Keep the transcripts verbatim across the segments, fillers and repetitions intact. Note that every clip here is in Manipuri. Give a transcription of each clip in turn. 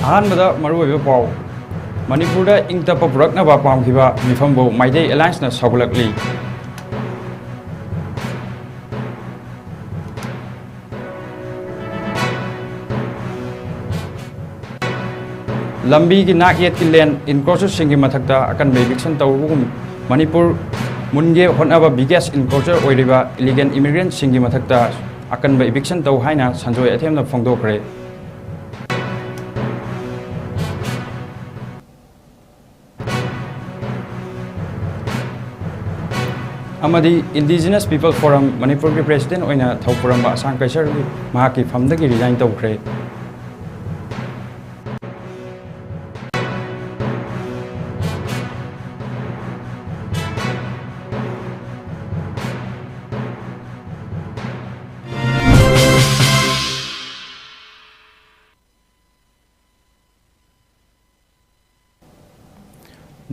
ꯑꯍꯥꯟꯕꯗ ꯃꯔꯨꯑꯣꯏꯕ ꯄꯥꯎ꯫ ꯃꯅꯤꯄꯨꯔꯗ ꯏꯪ ꯇꯞꯄ ꯄꯨꯔꯛꯅꯕ ꯄꯥꯝꯈꯤꯕ ꯃꯤꯐꯝꯕꯨ ꯃꯩꯇꯩ ꯑꯦꯂꯥꯏꯟꯁꯅ ꯁꯧꯒꯠꯂꯛꯂꯤ꯫ ꯂꯝꯕꯤꯒꯤ ꯅꯥꯛ ꯌꯦꯠꯀꯤ ꯂꯦꯟ ꯏꯟꯀ꯭ꯔꯣꯆꯔꯁꯤꯡꯒꯤ ꯃꯊꯛꯇ ꯑꯀꯟꯕ ꯏꯚꯤꯛꯁꯟ ꯇꯧꯕꯒꯨꯝ, ꯃꯅꯤꯄꯨꯔ ꯃꯨꯟꯒꯦ ꯍꯣꯠꯅꯕ ꯕꯤꯒꯦꯁ ꯏꯟꯀ꯭ꯔꯣꯆꯔ ꯑꯣꯏꯔꯤꯕ ꯏꯂꯤꯒꯦꯜ ꯏꯃꯤꯒ꯭ꯔꯦꯟꯠꯁꯤꯡꯒꯤ ꯃꯊꯛꯇ ꯑꯀꯟꯕ ꯏꯚꯤꯛꯁꯟ ꯇꯧ ꯍꯥꯏꯅ ꯁꯟꯖꯣꯏ ꯑꯊꯦꯝꯅ ꯐꯣꯡꯗꯣꯛꯈ꯭ꯔꯦ꯫ ꯑꯃꯗꯤ Indigenous People Forum ꯃꯅꯤꯄꯨꯔꯒꯤ ꯄ꯭ꯔꯦꯁꯤꯗꯦꯟꯠ ꯑꯣꯏꯅ ꯊꯧꯄꯨꯔꯝꯕ ꯑꯁꯥꯡ ꯀꯩꯁꯔꯒꯤ ꯃꯍꯥꯛꯀꯤ ꯐꯝꯗꯒꯤ ꯔꯤꯖꯥꯏꯟ ꯇꯧꯈ꯭ꯔꯦ꯫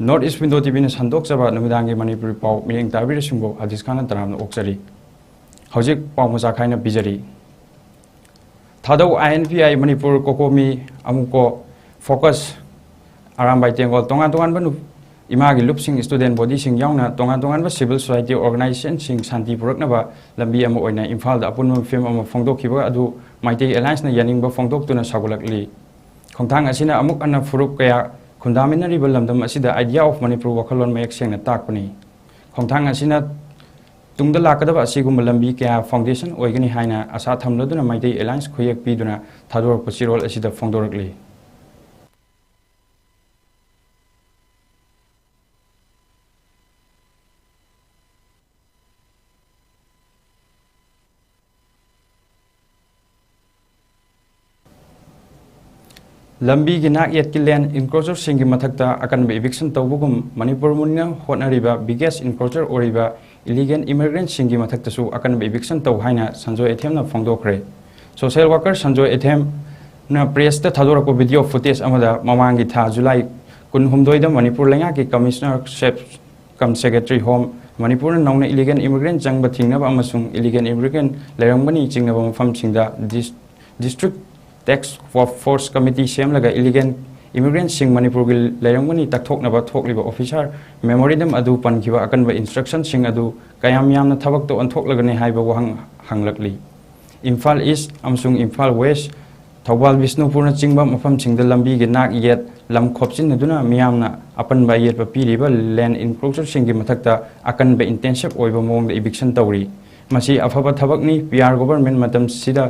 North East Window ꯇꯤ ꯚꯤꯅ ꯁꯟꯗꯣꯛꯆꯕ ꯅꯨꯃꯤꯗꯥꯡꯒꯤ ꯃꯅꯤꯄꯨꯔꯤ ꯄꯥꯎ ꯃꯤꯠꯌꯦꯡ ꯇꯥꯕꯤꯔꯤꯁꯤꯡꯕꯨ ꯍꯗꯤꯁ ꯈꯥꯟꯅ ꯇꯔꯥꯝꯅ ꯑꯣꯛꯆꯔꯤ꯫ ꯍꯧꯖꯤꯛ ꯄꯥꯎ ꯃꯆꯥ ꯈꯥꯏꯅ ꯄꯤꯖꯔꯤ꯫ Thadou I N P I Manipur, COCOMI, AMUCO, FOCS, Arambai Tenggol, ꯇꯣꯉꯥꯟ ꯇꯣꯉꯥꯟꯕ ꯅꯨ-, ꯏꯃꯥꯒꯤ ꯂꯨꯞꯁꯤꯡ, ꯏꯁꯇꯨꯗꯦꯟ ꯕꯣꯗꯤꯁꯤꯡ ꯌꯥꯎꯅ ꯇꯣꯉꯥꯟ ꯇꯣꯉꯥꯟꯕ ꯁꯤꯚꯤꯜ ꯁꯣꯁꯥꯏꯇꯤ ꯑꯣꯔꯒꯅꯥꯏꯖꯦꯁꯟꯁꯤꯡ ꯁꯥꯟꯇꯤ ꯄꯨꯔꯛꯅꯕ ꯂꯝꯕꯤ ꯑꯃ ꯑꯣꯏꯅ ꯏꯝꯐꯥꯜꯗ ꯑꯄꯨꯟꯕ ꯃꯤꯐꯝ ꯑꯃ ꯐꯣꯡꯗꯣꯛꯈꯤꯕ ꯑꯗꯨ ꯃꯩꯇꯩ ꯑꯦꯂꯥꯏꯟꯁꯅ ꯌꯥꯅꯤꯡꯕ ꯐꯣꯡꯗꯣꯛꯇꯨꯅ ꯁꯧꯒꯠꯂꯛꯂꯤ꯫ ꯈꯣꯡꯊꯥꯡ ꯑꯁꯤꯅ ꯑꯃꯨꯛ ꯍꯟꯅ ꯐꯨꯔꯨꯞ ꯀꯌꯥ ꯈꯨꯟꯗꯥꯃꯤꯟꯅꯔꯤꯕ ꯂꯝꯗꯝ ꯑꯁꯤꯗ Idea of Manipur ꯋꯥꯈꯜꯂꯣꯟ ꯃꯌꯦꯛ ꯁꯦꯡꯅ ꯇꯥꯛꯄꯅꯤ꯫ ꯈꯣꯡꯊꯥꯡ ꯑꯁꯤꯅ ꯇꯨꯡꯗ ꯂꯥꯛꯀꯗꯕ ꯑꯁꯤꯒꯨꯝꯕ ꯂꯝꯕꯤ ꯀꯌꯥ ꯐꯥꯎꯟꯗꯦꯁꯟ ꯑꯣꯏꯒꯅꯤ ꯍꯥꯏꯅ ꯑꯁꯥ ꯊꯝꯂꯗꯨꯅ ꯃꯩꯇꯩ ꯑꯦꯂꯥꯏꯟꯁ ꯈꯨꯌꯦꯛ ꯄꯤꯗꯨꯅ ꯊꯥꯗꯣꯔꯛꯄ ꯆꯦꯔꯣꯜ ꯑꯁꯤꯗ ꯐꯣꯡꯗꯣꯔꯛꯂꯤ꯫ ꯂꯝꯕꯤꯒꯤ ꯅꯥꯛ ꯌꯦꯠꯀꯤ ꯂꯦꯟ ꯏꯟꯀ꯭ꯔꯣꯆꯔꯁꯤꯡꯒꯤ ꯃꯊꯛꯇ ꯑꯀꯟꯕ ꯏꯚꯤꯛꯁꯟ ꯇꯧꯕꯒꯨꯝ, ꯃꯅꯤꯄꯨꯔ ꯃꯨꯟꯅ ꯍꯣꯠꯅꯔꯤꯕ ꯕꯤꯒꯦꯁ ꯏꯟꯀ꯭ꯔꯣꯆꯔ ꯑꯣꯏꯔꯤꯕ ꯏꯂꯤꯒꯦꯜ ꯏꯃꯤꯒ꯭ꯔꯦꯟꯠꯁꯤꯡꯒꯤ ꯃꯊꯛꯇꯁꯨ ꯑꯀꯟꯕ ꯏꯚꯤꯛꯁꯟ ꯇꯧ ꯍꯥꯏꯅ Sanjoy ꯑꯊꯦꯝꯅ ꯐꯣꯡꯗꯣꯛꯈ꯭ꯔꯦ꯫ Social worker Sanjoy ꯑꯊꯦꯝꯅ ꯄ꯭ꯔꯦꯁꯇ ꯊꯥꯗꯣꯔꯛꯄ video footage ꯑꯃꯗ ꯃꯃꯥꯡꯒꯤ ꯊꯥ ꯖꯨꯂꯥꯏ ꯀꯨꯟꯍꯨꯝꯗꯣꯏꯗ ꯃꯅꯤꯄꯨꯔ ꯂꯩꯉꯥꯛꯀꯤ ꯀꯃꯤꯁꯅꯔ ꯁꯦꯞ ꯀꯝ ꯁꯦꯀ꯭ꯔꯦꯇꯔꯤ ꯍꯣꯝ ꯃꯅꯤꯄꯨꯔꯅ ꯅꯧꯅ ꯏꯂꯤꯒꯦꯜ ꯏꯃꯤꯒ꯭ꯔꯦꯟꯠ ꯆꯪꯕ ꯊꯤꯡꯅꯕ ꯑꯃꯁꯨꯡ ꯏꯂꯤꯒꯦꯜ ꯏꯃꯤꯒ꯭ꯔꯦꯟꯠ ꯂꯩꯔꯝꯒꯅꯤ ꯆꯤꯡꯅꯕ ꯃꯐꯝꯁꯤꯡꯗ ꯗꯤꯁ-, ꯗꯤꯁꯇ꯭ꯔꯤꯛ ꯇꯦꯛꯁ ꯐꯣꯔꯁ ꯀꯃꯤꯇꯤ ꯁꯦꯝꯂꯒ ꯏꯂꯤꯒꯦꯜ ꯏꯃꯤꯒ꯭ꯔꯦꯟꯁꯤꯡ ꯃꯅꯤꯄꯨꯔꯒꯤ ꯂꯩꯔꯝꯒꯅꯤ ꯇꯛꯊꯣꯛꯅꯕ ꯊꯣꯛꯂꯤꯕ ꯑꯣꯐꯤꯁꯥꯔ ꯃꯦꯃꯣꯔꯦꯟꯗꯝ ꯑꯗꯨ ꯄꯟꯈꯤꯕ ꯑꯀꯟꯕ ꯏꯟꯁꯇ꯭ꯔꯛꯁꯟꯁꯤꯡ ꯑꯗꯨ ꯀꯌꯥꯝ ꯌꯥꯝꯅ ꯊꯕꯛꯇ ꯑꯣꯟꯊꯣꯛꯂꯒꯅꯤ ꯍꯥꯏꯕ ꯋꯥꯍꯪ ꯍꯪꯂꯛꯂꯤ꯫ ꯏꯝꯐꯥꯜ ꯏꯁ ꯑꯃꯁꯨꯡ ꯏꯝꯐꯥꯜ ꯋꯦꯁ, ꯊꯧꯕꯥꯜ ꯕꯤꯁꯅꯨꯄꯨꯔꯅꯆꯤꯡꯕ ꯃꯐꯝꯁꯤꯡꯗ ꯂꯝꯕꯤꯒꯤ ꯅꯥꯛ ꯌꯦꯠ ꯂꯝ ꯈꯣꯞꯆꯤꯟꯅꯗꯨꯅ ꯃꯤꯌꯥꯝꯅ ꯑꯄꯟꯕ ꯑꯌꯦꯠꯄ ꯄꯤꯔꯤꯕ ꯂꯦꯟ ꯏꯟꯀ꯭ꯔꯣꯆꯔꯁꯤꯡꯒꯤ ꯃꯊꯛꯇ ꯑꯀꯟꯕ ꯏꯟꯇꯦꯟꯁꯤꯞ ꯑꯣꯏꯕ ꯃꯑꯣꯡꯗ ꯏꯚꯤꯛꯁꯟ ꯇꯧꯔꯤ꯫ ꯃꯁꯤ ꯑꯐꯕ ꯊꯕꯛꯅꯤ꯫ ꯄꯤ ꯑꯥꯔ ꯒꯣꯚꯔꯟꯃꯦꯟꯠ ꯃꯇꯝꯁꯤꯗ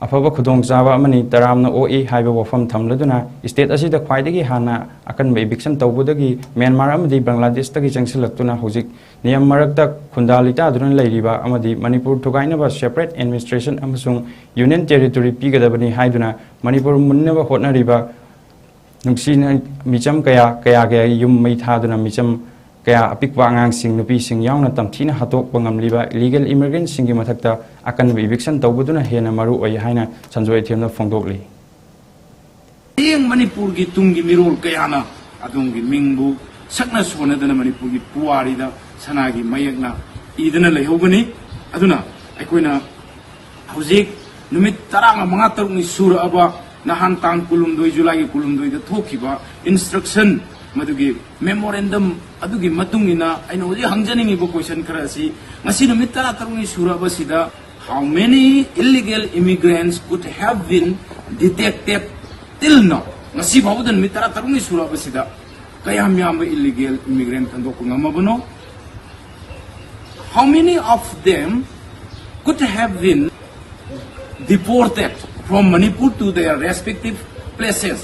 ꯑꯐꯕ ꯈꯨꯗꯣꯡꯆꯥꯕ ꯑꯃꯅꯤ꯫ ꯇꯔꯥꯝꯅ ꯑꯣꯛꯏ ꯍꯥꯏꯕ ꯋꯥꯐꯝ ꯊꯝꯂꯗꯨꯅ ꯁ꯭ꯇꯦꯠ ꯑꯁꯤꯗ ꯈ꯭ꯋꯥꯏꯗꯒꯤ ꯍꯥꯟꯅ ꯑꯀꯟꯕ ꯏꯚꯤꯛꯁꯟ ꯇꯧꯕꯗꯒꯤ ꯃ꯭ꯌꯥꯟꯃꯥꯔ ꯑꯃꯗꯤ ꯕꯪꯒ꯭ꯂꯥꯗꯦꯁꯇꯒꯤ ꯆꯪꯁꯤꯜꯂꯛꯇꯨꯅ ꯍꯧꯖꯤꯛ ꯅꯤꯌꯝ ꯃꯔꯛꯇ ꯈꯨꯟꯗꯥ ꯂꯩꯇꯥꯗꯨꯅ ꯂꯩꯔꯤꯕ ꯑꯃꯗꯤ ꯃꯅꯤꯄꯨꯔ ꯊꯨꯒꯥꯏꯅꯕ ꯁꯦꯄꯔꯦꯠ ꯑꯦꯗꯃꯤꯅꯤꯁꯇ꯭ꯔꯦꯁꯟ ꯑꯃꯁꯨꯡ ꯌꯨꯅꯤꯌꯟ ꯇꯦꯔꯤꯇꯣꯔꯤ ꯄꯤꯒꯗꯕꯅꯤ ꯍꯥꯏꯗꯨꯅ ꯃꯅꯤꯄꯨꯔ ꯃꯨꯟꯅꯕ ꯍꯣꯠꯅꯔꯤꯕ ꯅꯨꯡꯁꯤꯅ ꯃꯤꯆꯝ ꯀꯌꯥ, ꯀꯌꯥ ꯀꯌꯥꯒꯤ ꯌꯨꯝ ꯃꯩ ꯊꯥꯗꯨꯅ ꯃꯤꯆꯝ ꯀꯌꯥ, ꯑꯄꯤꯛꯄ ꯑꯉꯥꯡꯁꯤꯡ, ꯅꯨꯄꯤꯁꯤꯡ ꯌꯥꯎꯅ ꯇꯝꯊꯤꯅ ꯍꯥꯠꯇꯣꯛꯄ ꯉꯝꯂꯤꯕ ꯏꯂꯤꯒꯦꯜ ꯏꯃꯤꯒ꯭ꯔꯦꯟꯁꯤꯡꯒꯤ ꯃꯊꯛꯇ ꯑꯀꯟꯕ ꯏꯚꯤꯛꯁꯟ ꯇꯧꯕꯗꯨꯅ ꯍꯦꯟꯅ ꯃꯔꯨ ꯑꯣꯏ ꯍꯥꯏꯅ ꯁꯟꯖꯣꯏ ꯑꯊꯦꯝꯅ ꯐꯣꯡꯗꯣꯛꯂꯤ꯫ ꯍꯌꯦꯡ ꯃꯅꯤꯄꯨꯔꯒꯤ ꯇꯨꯡꯒꯤ ꯃꯤꯔꯣꯜ ꯀꯌꯥꯅ ꯑꯗꯣꯝꯒꯤ ꯃꯤꯡꯕꯨ ꯁꯛꯅ ꯁꯣꯟꯅꯗꯅ ꯃꯅꯤꯄꯨꯔꯒꯤ ꯄꯨꯋꯥꯔꯤꯗ ꯁꯅꯥꯒꯤ ꯃꯌꯦꯛꯅ ꯏꯗꯨꯅ ꯂꯩꯍꯧꯒꯅꯤ꯫ ꯑꯗꯨꯅ ꯑꯩꯈꯣꯏꯅ ꯍꯧꯖꯤꯛ ꯅꯨꯃꯤꯠ ꯇꯔꯥꯃꯉꯥ ꯇꯔꯨꯛꯅꯤ ꯁꯨꯔꯛꯑꯕ ꯅꯍꯥꯟ ꯇꯥꯡ ꯀꯨꯟꯍꯨꯝꯗꯣꯏ ꯖꯨꯂꯥꯏꯒꯤ ꯀꯨꯟꯍꯨꯝꯗꯣꯏꯗ ꯊꯣꯛꯈꯤꯕ ꯏꯟꯁꯇ꯭ꯔꯛꯁꯟ, ꯃꯗꯨꯒꯤ ꯃꯦꯃꯣꯔꯦꯟꯗꯝ ꯑꯗꯨꯒꯤ ꯃꯇꯨꯡ ꯏꯟꯅ ꯑꯩꯅ ꯍꯧꯖꯤꯛ ꯍꯪꯖꯅꯤꯡꯉꯤꯕ ꯀꯣꯏꯁꯟ ꯈꯔ ꯑꯁꯤ, ꯉꯁꯤ ꯅꯨꯃꯤꯠ ꯇꯔꯥ ꯇꯔꯨꯛꯅꯤ ꯁꯨꯔꯛꯑꯕꯁꯤꯗ how many illegal immigrants could have been detected till now? ꯉꯁꯤ ꯐꯥꯎꯕꯗ ꯅꯨꯃꯤꯠ ꯇꯔꯥ ꯇꯔꯨꯛꯅꯤ ꯁꯨꯔꯛꯑꯕꯁꯤꯗ ꯀꯌꯥꯝ ꯌꯥꯝꯕ illegal ꯏꯃꯤꯒ꯭ꯔꯦꯟ ꯈꯟꯗꯣꯛꯄ ꯉꯝꯃꯕꯅꯣ? How many of them could have been deported from Manipur to their respective places?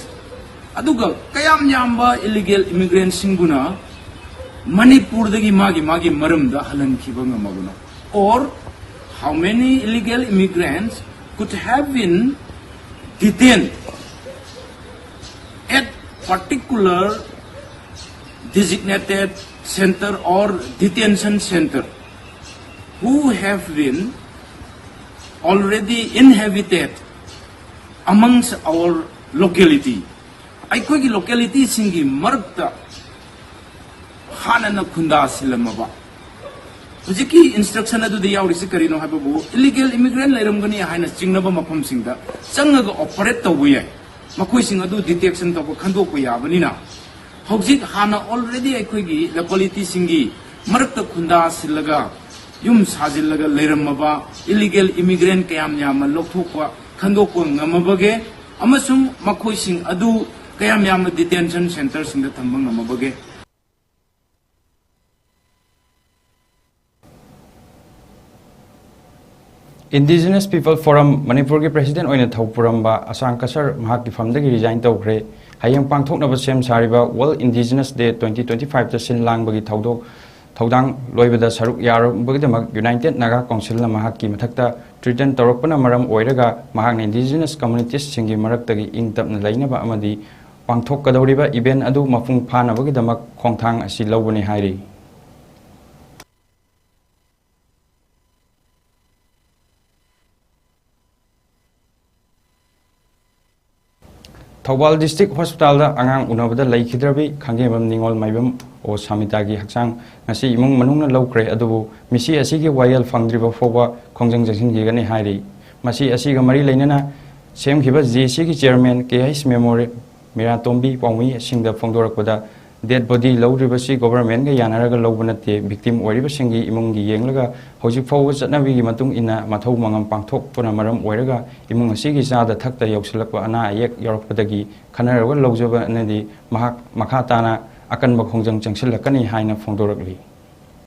ꯑꯗꯨꯒ ꯀꯌꯥꯝ ꯌꯥꯝꯕ ꯏꯂꯤꯒꯦꯜ ꯏꯃꯤꯒ꯭ꯔꯦꯟꯁꯤꯡꯕꯨꯅ ꯃꯅꯤꯄꯨꯔꯗꯒꯤ ꯃꯥꯒꯤ ꯃꯥꯒꯤ ꯃꯔꯝꯗ ꯍꯜꯍꯟꯈꯤꯕ ꯉꯝꯃꯕꯅꯣ? Or how many illegal immigrants could have been detained at particular designated center or detention center who have been already inhabited amongst our locality? ꯑꯩꯈꯣꯏꯒꯤ ꯂꯣꯀꯦꯂꯤꯇꯤꯁꯤꯡꯒꯤ ꯃꯔꯛꯇ ꯍꯥꯟꯅꯅ ꯈꯨꯟꯗꯥꯁꯤꯜꯂꯝꯃꯕ ꯍꯧꯖꯤꯛꯀꯤ ꯏꯟꯁꯇ꯭ꯔꯛꯁꯟ ꯑꯗꯨꯗ ꯌꯥꯎꯔꯤꯁꯤ ꯀꯔꯤꯅꯣ ꯍꯥꯏꯕꯕꯨ, ꯏꯂꯤꯒꯦꯜ ꯏꯃꯤꯒ꯭ꯔꯦꯟ ꯂꯩꯔꯝꯒꯅꯤ ꯍꯥꯏꯅ ꯆꯤꯡꯅꯕ ꯃꯐꯝꯁꯤꯡꯗ ꯆꯪꯉꯒ ꯑꯣꯄꯔꯦꯠ ꯇꯧꯕ ꯌꯥꯏ꯫ ꯃꯈꯣꯏꯁꯤꯡ ꯑꯗꯨ ꯗꯤꯇꯦꯛꯁꯟ ꯇꯧꯕ, ꯈꯟꯗꯣꯛꯄ ꯌꯥꯕꯅꯤꯅ, ꯍꯧꯖꯤꯛ ꯍꯥꯟꯅ ꯑꯣꯜꯔꯦꯗꯤ ꯑꯩꯈꯣꯏꯒꯤ ꯂꯣꯀꯦꯂꯤꯇꯤꯁꯤꯡꯒꯤ ꯃꯔꯛꯇ ꯈꯨꯟꯗꯥꯁꯤꯜꯂꯒ, ꯌꯨꯝ ꯁꯥꯖꯤꯜꯂꯒ ꯂꯩꯔꯝꯃꯕ ꯏꯂꯤꯒꯦꯜ ꯏꯃꯤꯒ꯭ꯔꯦꯟ ꯀꯌꯥꯝ ꯌꯥꯝꯅ ꯂꯧꯊꯣꯛꯄ, ꯈꯟꯗꯣꯛꯄ ꯉꯝꯃꯕꯒꯦ ꯑꯃꯁꯨꯡ ꯃꯈꯣꯏꯁꯤꯡ ꯑꯗꯨ ꯀꯌꯥꯝ ꯌꯥꯝꯅ ꯗꯤꯇꯦꯟꯁꯟ ꯁꯦꯟꯇꯔꯁꯤꯡꯗ ꯊꯝꯕ ꯉꯝꯃꯕꯒꯦ? Indigenous People Forum ꯃꯅꯤꯄꯨꯔꯒꯤ ꯄ꯭ꯔꯦꯁꯤꯗꯦꯟ ꯑꯣꯏꯅ ꯊꯧ ꯄꯨꯔꯝꯕ ꯑꯁꯥꯡ ꯀꯁꯔ ꯃꯍꯥꯛꯀꯤ ꯐꯝꯗꯒꯤ ꯔꯤꯖꯥꯏꯟ ꯇꯧꯈ꯭ꯔꯦ꯫ ꯍꯌꯦꯡ ꯄꯥꯡꯊꯣꯛꯅꯕ ꯁꯦꯝ ꯁꯥꯔꯤꯕ World Indigenous Day twenty twenty five ꯇ ꯁꯤꯜ ꯂꯥꯡꯕꯒꯤ ꯊꯧꯗꯣꯛ ꯊꯧꯗꯥꯡ ꯂꯣꯏꯕꯗ ꯁꯔꯨꯛ ꯌꯥꯔꯨꯕꯒꯤꯗꯃꯛ United Naga Council ꯅ ꯃꯍꯥꯛꯀꯤ ꯃꯊꯛꯇ ꯊ꯭ꯔꯤꯇꯟ ꯇꯧꯔꯛꯄꯅ ꯃꯔꯝ ꯑꯣꯏꯔꯒ ꯃꯍꯥꯛꯅ Indigenous Communities ꯁꯤꯡꯒꯤ ꯃꯔꯛꯇꯒꯤ ꯏꯪ ꯇꯞꯅ ꯂꯩꯅꯕ ꯑꯃꯗꯤ ꯄꯥꯡꯊꯣꯛꯀꯗꯧꯔꯤꯕ ꯏꯚꯦꯟ ꯑꯗꯨ ꯃꯄꯨꯡ ꯐꯥꯅꯕꯒꯤꯗꯃꯛ ꯈꯣꯡꯊꯥꯡ ꯑꯁꯤ ꯂꯧꯕꯅꯤ ꯍꯥꯏꯔꯤ꯫ ꯊꯧꯕꯥꯜ ꯗꯤꯁꯇ꯭ꯔꯤꯛ ꯍꯣꯁꯄꯤꯇꯥꯜꯗ ꯑꯉꯥꯡ ꯎꯅꯕꯗ ꯂꯩꯈꯤꯗ꯭ꯔꯕꯤ ꯈꯥꯡꯒꯦꯝꯕꯝ ꯅꯤꯉꯣꯜ ꯃꯥꯏꯕꯝ ꯑꯣ ꯁꯥꯃꯤꯇꯥꯒꯤ ꯍꯛꯆꯥꯡ ꯉꯁꯤ ꯏꯃꯨꯡ ꯃꯅꯨꯡꯅ ꯂꯧꯈ꯭ꯔꯦ, ꯑꯗꯨꯕꯨ ꯃꯤꯁꯤ ꯑꯁꯤꯒꯤ ꯋꯥꯌꯦꯜ ꯐꯪꯗ꯭ꯔꯤꯕ ꯐꯥꯎꯕ ꯈꯣꯡꯖꯪ ꯆꯪꯁꯤꯟꯈꯤꯒꯅꯤ ꯍꯥꯏꯔꯤ꯫ ꯃꯁꯤ ꯑꯁꯤꯒ ꯃꯔꯤ ꯂꯩꯅꯅ ꯁꯦꯝꯈꯤꯕ ꯖꯦ ꯁꯤꯒꯤ ꯆꯤꯌꯔꯃꯦꯟ ꯀꯦ ꯍꯩꯁ ꯃꯦꯃꯣꯔꯤ ꯃꯤꯔꯥꯇꯣꯝꯕꯤ ꯄꯥꯎꯃꯤꯁꯤꯡꯗ ꯐꯣꯡꯗꯣꯔꯛꯄꯗ, ꯗꯦꯗ ꯕꯣꯗꯤ ꯂꯧꯔꯤꯕꯁꯤ ꯒꯣꯚꯔꯟꯃꯦꯟꯒ ꯌꯥꯅꯔꯒ ꯂꯧꯕ ꯅꯠꯇꯦ, ꯚꯤꯛꯇꯤꯝ ꯑꯣꯏꯔꯤꯕꯁꯤꯡꯒꯤ ꯏꯃꯨꯡꯒꯤ ꯌꯦꯡꯂꯒ ꯍꯧꯖꯤꯛ ꯐꯥꯎꯕ ꯆꯠꯅꯕꯤꯒꯤ ꯃꯇꯨꯡ ꯏꯟꯅ ꯃꯊꯧ ꯃꯉꯝ ꯄꯥꯡꯊꯣꯛꯄꯅ ꯃꯔꯝ ꯑꯣꯏꯔꯒ ꯏꯃꯨꯡ ꯑꯁꯤꯒꯤ ꯆꯥꯗ ꯊꯛꯇ ꯌꯧꯁꯤꯜꯂꯛꯄ ꯑꯅꯥ ꯑꯌꯦꯛ ꯌꯥꯎꯔꯛꯄꯗꯒꯤ ꯈꯟꯅꯔꯒ ꯂꯧꯖꯕꯅꯗꯤ ꯃꯍꯥꯛ ꯃꯈꯥ ꯇꯥꯅ ꯑꯀꯟꯕ ꯈꯣꯡꯖꯪ ꯆꯪꯁꯤꯜꯂꯛꯀꯅꯤ ꯍꯥꯏꯅ ꯐꯣꯡꯗꯣꯔꯛꯂꯤ꯫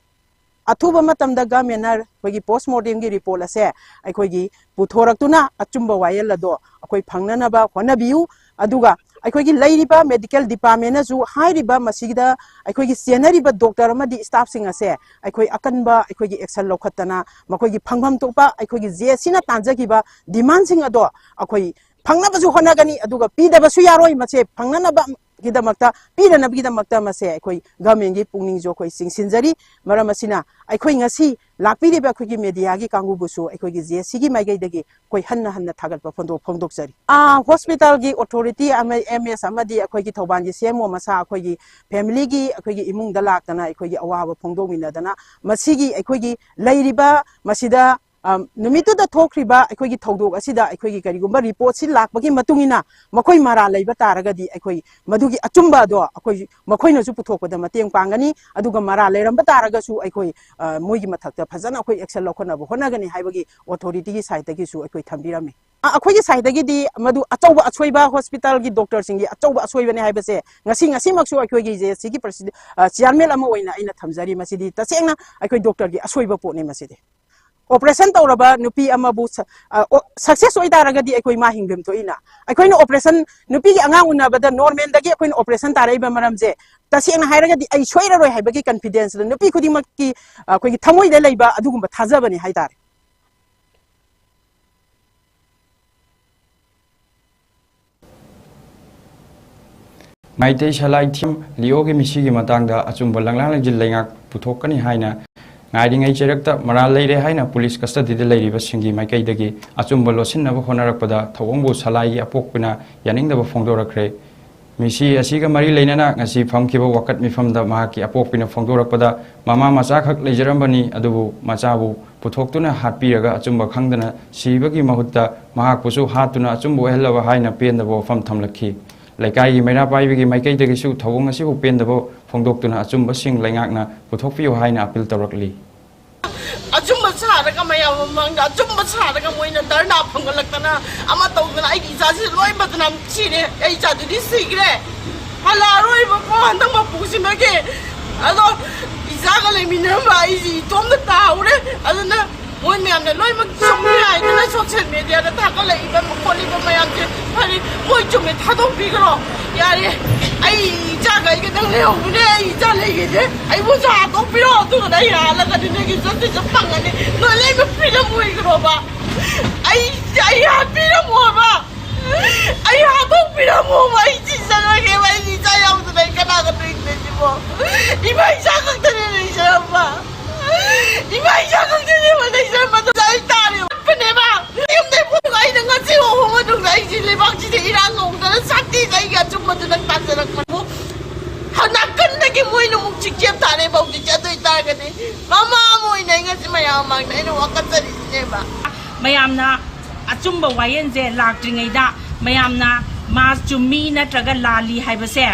ꯑꯊꯨꯕ ꯃꯇꯝꯗ ꯒꯃꯦꯅꯔ ꯑꯩꯈꯣꯏꯒꯤ ꯄꯣꯁꯃꯣꯔꯇꯦꯝꯒꯤ ꯔꯤꯄꯣꯔꯠ ꯑꯁꯦ ꯑꯩꯈꯣꯏꯒꯤ ꯄꯨꯊꯣꯔꯛꯇꯨꯅ ꯑꯆꯨꯝꯕ ꯋꯥꯌꯦꯜ ꯑꯗꯣ ꯑꯩꯈꯣꯏ ꯐꯪꯅꯅꯕ ꯍꯣꯠꯅꯕꯤꯌꯨ꯫ ꯑꯗꯨꯒ ꯑꯩꯈꯣꯏꯒꯤ ꯂꯩꯔꯤꯕ ꯃꯦꯗꯤꯀꯦꯜ ꯗꯤꯄꯥꯔꯠꯃꯦꯟꯅꯁꯨ ꯍꯥꯏꯔꯤꯕ ꯃꯁꯤꯗ ꯑꯩꯈꯣꯏꯒꯤ ꯆꯦꯟꯅꯔꯤꯕ ꯗꯣꯛꯇꯔ ꯑꯃꯗꯤ ꯁ꯭ꯇꯥꯐꯁꯤꯡ ꯑꯁꯦ ꯑꯩꯈꯣꯏ ꯑꯀꯟꯕ ꯑꯩꯈꯣꯏꯒꯤ ꯑꯦꯛꯁꯟ ꯂꯧꯈꯠꯇꯅ ꯃꯈꯣꯏꯒꯤ ꯐꯪꯐꯝ ꯊꯣꯛꯄ ꯑꯩꯈꯣꯏꯒꯤ ꯖꯦ ꯁꯤꯅ ꯇꯥꯟꯖꯈꯤꯕ ꯗꯤꯃꯥꯟꯁꯤꯡ ꯑꯗꯣ ꯑꯩꯈꯣꯏ ꯐꯪꯅꯕꯁꯨ ꯍꯣꯠꯅꯒꯅꯤ꯫ ꯑꯗꯨꯒ ꯄꯤꯗꯕꯁꯨ ꯌꯥꯔꯣꯏ꯫ ꯃꯁꯦ ꯐꯪꯅꯅꯕ ꯒꯤꯗꯃꯛꯇ, ꯄꯤꯗꯅꯕꯒꯤꯗꯃꯛꯇ ꯃꯁꯦ ꯑꯩꯈꯣꯏ ꯒꯚꯔꯟꯃꯦꯟꯒꯤ ꯄꯨꯛꯅꯤꯡꯁꯨ ꯑꯩꯈꯣꯏ ꯆꯤꯡꯁꯤꯟꯖꯔꯤ꯫ ꯃꯔꯝ ꯑꯁꯤꯅ ꯑꯩꯈꯣꯏ ꯉꯁꯤ ꯂꯥꯛꯄꯤꯔꯤꯕ ꯑꯩꯈꯣꯏꯒꯤ ꯃꯦꯗꯤꯌꯥꯒꯤ ꯀꯥꯡꯕꯨꯕꯨꯁꯨ ꯑꯩꯈꯣꯏꯒꯤ ꯖꯦ ꯑꯦꯁ ꯁꯤꯒꯤ ꯃꯥꯏꯀꯩꯗꯒꯤ ꯑꯩꯈꯣꯏ ꯍꯟꯅ ꯍꯟꯅ ꯊꯥꯒꯠꯄ ꯐꯣꯡꯗꯣꯛ-, ꯐꯣꯡꯗꯣꯛꯆꯔꯤ꯫ ꯑꯥ, ꯍꯣꯁꯄꯤꯇꯥꯜꯒꯤ ꯑꯣꯊꯣꯔꯤꯇꯤ ꯑꯃ, ꯑꯦꯝ ꯑꯦꯁ ꯑꯃꯗꯤ ꯑꯩꯈꯣꯏꯒꯤ ꯊꯧꯕꯥꯜꯒꯤ ꯁꯤ ꯑꯦꯝ ꯑꯣ ꯃꯁꯥ ꯑꯩꯈꯣꯏꯒꯤ ꯐꯦꯃꯤꯂꯤꯒꯤ, ꯑꯩꯈꯣꯏꯒꯤ ꯏꯃꯨꯡꯗ ꯂꯥꯛꯇꯅ ꯑꯩꯈꯣꯏꯒꯤ ꯑꯋꯥꯕ ꯐꯣꯡꯗꯣꯛꯃꯤꯟꯅꯗꯅ ꯃꯁꯤꯒꯤ ꯑꯩꯈꯣꯏꯒꯤ ꯂꯩꯔꯤꯕ ꯃꯁꯤꯗ, ꯑ, ꯅꯨꯃꯤꯠꯇꯨꯗ ꯊꯣꯛꯈ꯭ꯔꯤꯕ ꯑꯩꯈꯣꯏꯒꯤ ꯊꯧꯗꯣꯛ ꯑꯁꯤꯗ ꯑꯩꯈꯣꯏꯒꯤ ꯀꯔꯤꯒꯨꯝꯕ ꯔꯤꯄꯣꯔꯠꯁꯤ ꯂꯥꯛꯄꯒꯤ ꯃꯇꯨꯡ ꯏꯟꯅ ꯃꯈꯣꯏ ꯃꯔꯥꯜ ꯂꯩꯕ ꯇꯥꯔꯒꯗꯤ ꯑꯩꯈꯣꯏ ꯃꯗꯨꯒꯤ ꯑꯆꯨꯝꯕ ꯑꯗꯣ ꯑꯩꯈꯣꯏ ꯃꯈꯣꯏꯅꯁꯨ ꯄꯨꯊꯣꯛꯄꯗ ꯃꯇꯦꯡ ꯄꯥꯡꯒꯅꯤ꯫ ꯑꯗꯨꯒ ꯃꯔꯥꯜ ꯂꯩꯔꯝꯕ ꯇꯥꯔꯒꯁꯨ ꯑꯩꯈꯣꯏ, ꯑ, ꯃꯣꯏꯒꯤ ꯃꯊꯛꯇ ꯐꯖꯅ ꯑꯩꯈꯣꯏ ꯑꯦꯛꯁꯟ ꯂꯧꯈꯠꯅꯕ ꯍꯣꯠꯅꯒꯅꯤ ꯍꯥꯏꯕꯒꯤ ꯑꯣꯊꯣꯔꯤꯇꯤꯒꯤ ꯁꯥꯏꯠꯇꯒꯤꯁꯨ ꯑꯩꯈꯣꯏ ꯊꯝꯕꯤꯔꯝꯃꯤ꯫ ꯑ, ꯑꯩꯈꯣꯏꯒꯤ ꯁꯥꯏꯠꯇꯒꯤꯗꯤ ꯃꯗꯨ ꯑꯆꯧꯕ ꯑꯁꯣꯏꯕ, ꯍꯣꯁꯄꯤꯇꯥꯜꯒꯤ ꯗꯣꯛꯇꯔꯁꯤꯡꯒꯤ ꯑꯆꯧꯕ ꯑꯁꯣꯏꯕꯅꯦ ꯍꯥꯏꯕꯁꯦ ꯉꯁꯤ, ꯉꯁꯤꯃꯛꯁꯨ ꯑꯩꯈꯣꯏꯒꯤ ꯖꯦ ꯑꯦꯁ ꯁꯤꯒꯤ ꯄ꯭ꯔꯁꯤꯗ-, ꯑ, ꯆꯤꯌꯥꯔꯃꯦꯟ ꯑꯃ ꯑꯣꯏꯅ ꯑꯩꯅ ꯊꯝꯖꯔꯤ꯫ ꯃꯁꯤꯗꯤ ꯇꯁꯦꯡꯅ ꯑꯩꯈꯣꯏ ꯗꯣꯛꯇꯔꯒꯤ ꯑꯁꯣꯏꯕ ꯄꯣꯠꯅꯤ꯫ ꯃꯁꯤꯗꯤ ꯑꯣꯄꯔꯦꯁꯟ ꯇꯧꯔꯕ ꯅꯨꯄꯤ ꯑꯃꯕꯨ ꯁ-, ꯑ, ꯑꯣ, ꯁꯛꯁꯦꯁ ꯑꯣꯏ ꯇꯥꯔꯒꯗꯤ ꯑꯩꯈꯣꯏ ꯃꯥ ꯍꯤꯡꯐꯝ ꯊꯣꯛꯏꯅ꯫ ꯑꯩꯈꯣꯏꯅ ꯑꯣꯄꯔꯦꯁꯟ, ꯅꯨꯄꯤꯒꯤ ꯑꯉꯥꯡ ꯎꯅꯕꯗ ꯅꯣꯔꯃꯦꯜꯗꯒꯤ ꯑꯩꯈꯣꯏꯅ ꯑꯣꯄꯔꯦꯁꯟ ꯇꯥꯔꯛꯏꯕ ꯃꯔꯝꯁꯦ, ꯇꯁꯦꯡꯅ ꯍꯥꯏꯔꯒꯗꯤ ꯑꯩ ꯁꯣꯏꯔꯔꯣꯏ ꯍꯥꯏꯕꯒꯤ ꯀꯟꯐꯤꯗꯦꯟꯁꯇ ꯅꯨꯄꯤ ꯈꯨꯗꯤꯡꯃꯛꯀꯤ, ꯑ, ꯑꯩꯈꯣꯏꯒꯤ ꯊꯃꯣꯏꯗ ꯂꯩꯕ ꯑꯗꯨꯒꯨꯝꯕ ꯊꯥꯖꯕꯅꯤ ꯍꯥꯏꯇꯥꯔꯦ꯫ ꯃꯩꯇꯩ ꯁꯂꯥꯏ ꯊꯤꯝ ꯂꯤꯑꯣꯒꯤ ꯃꯤꯁꯤꯒꯤ ꯃꯇꯥꯡꯗ ꯑꯆꯨꯝꯕ ꯂꯪꯂꯥ ꯂꯪꯖꯤꯜ ꯂꯩꯉꯥꯛ ꯄꯨꯊꯣꯛꯀꯅꯤ ꯍꯥꯏꯅ ꯉꯥꯏꯔꯤꯉꯩ ꯆꯩꯔꯛꯇ ꯃꯔꯥꯜ ꯂꯩꯔꯦ ꯍꯥꯏꯅ ꯄꯨꯂꯤꯁ ꯀꯁꯇꯗꯤꯗ ꯂꯩꯔꯤꯕꯁꯤꯡꯒꯤ ꯃꯥꯏꯀꯩꯗꯒꯤ ꯑꯆꯨꯝꯕ ꯂꯣꯠꯁꯤꯟꯅꯕ ꯍꯣꯠꯅꯔꯛꯄꯗ ꯊꯧꯑꯣꯡꯕꯨ ꯁꯂꯥꯏꯒꯤ ꯑꯄꯣꯛꯄꯅ ꯌꯥꯅꯤꯡꯗꯕ ꯐꯣꯡꯗꯣꯔꯛꯈ꯭ꯔꯦ꯫ ꯃꯤꯁꯤ ꯑꯁꯤꯒ ꯃꯔꯤ ꯂꯩꯅꯅ ꯉꯁꯤ ꯐꯝꯈꯤꯕ ꯋꯥꯀꯠ ꯃꯤꯐꯝꯗ ꯃꯍꯥꯛꯀꯤ ꯑꯄꯣꯛꯄꯤꯅ ꯐꯣꯡꯗꯣꯔꯛꯄꯗ ꯃꯃꯥ ꯃꯆꯥꯈꯛ ꯂꯩꯖꯔꯝꯕꯅꯤ, ꯑꯗꯨꯕꯨ ꯃꯆꯥꯕꯨ ꯄꯨꯊꯣꯛꯇꯨꯅ ꯍꯥꯠꯄꯤꯔꯒ ꯑꯆꯨꯝꯕ ꯈꯪꯗꯅ ꯁꯤꯕꯒꯤ ꯃꯍꯨꯠꯇ ꯃꯍꯥꯛꯄꯨꯁꯨ ꯍꯥꯠꯇꯨꯅ ꯑꯆꯨꯝꯕ ꯑꯣꯏꯍꯜꯂꯕ ꯍꯥꯏꯅ ꯄꯦꯟꯗꯕ ꯋꯥꯐꯝ ꯊꯝꯂꯛꯈꯤ꯫ ꯂꯩꯀꯥꯏꯒꯤ ꯃꯩꯔꯥ ꯄꯥꯏꯕꯤꯒꯤ ꯃꯥꯏꯀꯩꯗꯒꯤꯁꯨ ꯊꯧꯑꯣꯡ ꯑꯁꯤꯕꯨ ꯄꯦꯟꯗꯕ ꯐꯣꯡꯗꯣꯛꯇꯨꯅ ꯑꯆꯨꯝꯕꯁꯤꯡ ꯂꯩꯉꯥꯛꯅ ꯄꯨꯊꯣꯛꯄꯤꯌꯨ ꯍꯥꯏꯅ ꯑꯄꯤꯜ ꯇꯧꯔꯛꯂꯤ꯫ ꯑꯆꯨꯝꯕ ꯁꯥꯔꯒ ꯃꯌꯥꯝ ꯃꯃꯥꯡꯗ ꯑꯆꯨꯝꯕ ꯁꯥꯔꯒ ꯃꯣꯏꯅ ꯙꯔꯅꯥ ꯐꯝꯒꯠꯂꯛꯇꯅ ꯑꯃ ꯇꯧꯗꯅ ꯑꯩꯒꯤ ꯏꯆꯥꯁꯤ ꯂꯣꯏ ꯕꯗꯅꯥꯝ ꯁꯤꯔꯦ꯫ ꯑꯩ ꯏꯆꯥꯗꯨꯗꯤ ꯁꯤꯈ꯭ꯔꯦ꯫ ꯍꯜꯂꯛꯑꯔꯣꯏꯕꯀꯣ ꯍꯟꯗꯛ ꯃꯄꯨꯁꯤꯃꯒꯤ꯫ ꯑꯗꯣ ꯏꯆꯥꯒ ꯂꯩꯃꯤꯟꯅꯔꯝꯕ ꯑꯩꯁꯤ ꯏꯇꯣꯝꯇ ꯇꯥꯍꯧꯔꯦ꯫ ꯑꯗꯨꯅ ꯃꯣꯏ ꯃꯌꯥꯝꯅ ꯂꯣꯏꯅꯃꯛ ꯆꯨꯝꯃꯤ ꯍꯥꯏꯗꯅ ꯁꯣꯁꯤꯌꯦꯜ ꯃꯦꯗꯤꯌꯥꯗ ꯊꯥꯒꯠꯂꯛꯏꯕ ꯈꯣꯠꯂꯤꯕ ꯃꯌꯥꯝꯁꯦ ꯐꯔꯦ, ꯃꯣꯏ ꯆꯨꯝꯃꯦ, ꯊꯥꯗꯣꯛꯄꯤꯈ꯭ꯔꯣ꯫ ꯌꯥꯔꯦ, ꯑꯩ ꯏꯆꯥꯈꯩꯒꯗꯪ ꯂꯩꯍꯧꯕꯅꯦ, ꯑꯩ ꯏꯆꯥ ꯂꯩꯈꯤꯗꯦ꯫ ꯑꯩꯕꯨꯁꯨ ꯍꯥꯠꯇꯣꯛꯄꯤꯔꯣ, ꯑꯗꯨꯒꯅ ꯑꯩ ꯍꯥꯠꯂꯒꯗꯤ ꯅꯣꯏꯒꯤ ꯖꯁꯇꯤꯁꯇꯣ ꯐꯪꯒꯅꯤ꯫ ꯅꯣꯏ ꯂꯣꯏꯅꯃꯛ ꯐ꯭ꯔꯤꯗꯝ ꯑꯣꯏꯈ꯭ꯔꯣꯕ꯫ ꯑꯩ, ꯑꯩ ꯍꯥꯠꯄꯤꯔꯝꯃꯣꯕ꯫ ꯑꯩ ꯍꯥꯠꯇꯣꯛꯄꯤꯔꯝꯃꯣꯕ꯫ ꯑꯩ ꯁꯤꯖꯔꯒꯦꯕ꯫ ꯑꯩ ꯑꯩꯅ ꯑꯃꯨꯛ ꯆꯤꯛꯆꯦꯞ ꯊꯥꯅꯩꯕ ꯍꯧꯖꯤꯛꯁꯦ꯫ ꯑꯗꯨ ꯑꯣꯏꯇꯥꯔꯒꯗꯤ ꯃꯃꯥ ꯑꯃ ꯑꯣꯏꯅ ꯑꯩ ꯉꯁꯤ ꯃꯌꯥꯝ ꯃꯃꯥꯡꯗ ꯑꯩꯅ ꯋꯥꯀꯠꯆꯔꯤꯁꯤꯅꯦꯕ꯫ ꯃꯌꯥꯝꯅ ꯑꯆꯨꯝꯕ ꯋꯥꯌꯦꯜꯁꯦ ꯂꯥꯛꯇ꯭ꯔꯤꯉꯩꯗ ꯃꯌꯥꯝꯅ ꯃꯥ ꯆꯨꯝꯃꯤ ꯅꯠꯇ꯭ꯔꯒ ꯂꯥꯜꯂꯤ ꯍꯥꯏꯕꯁꯦ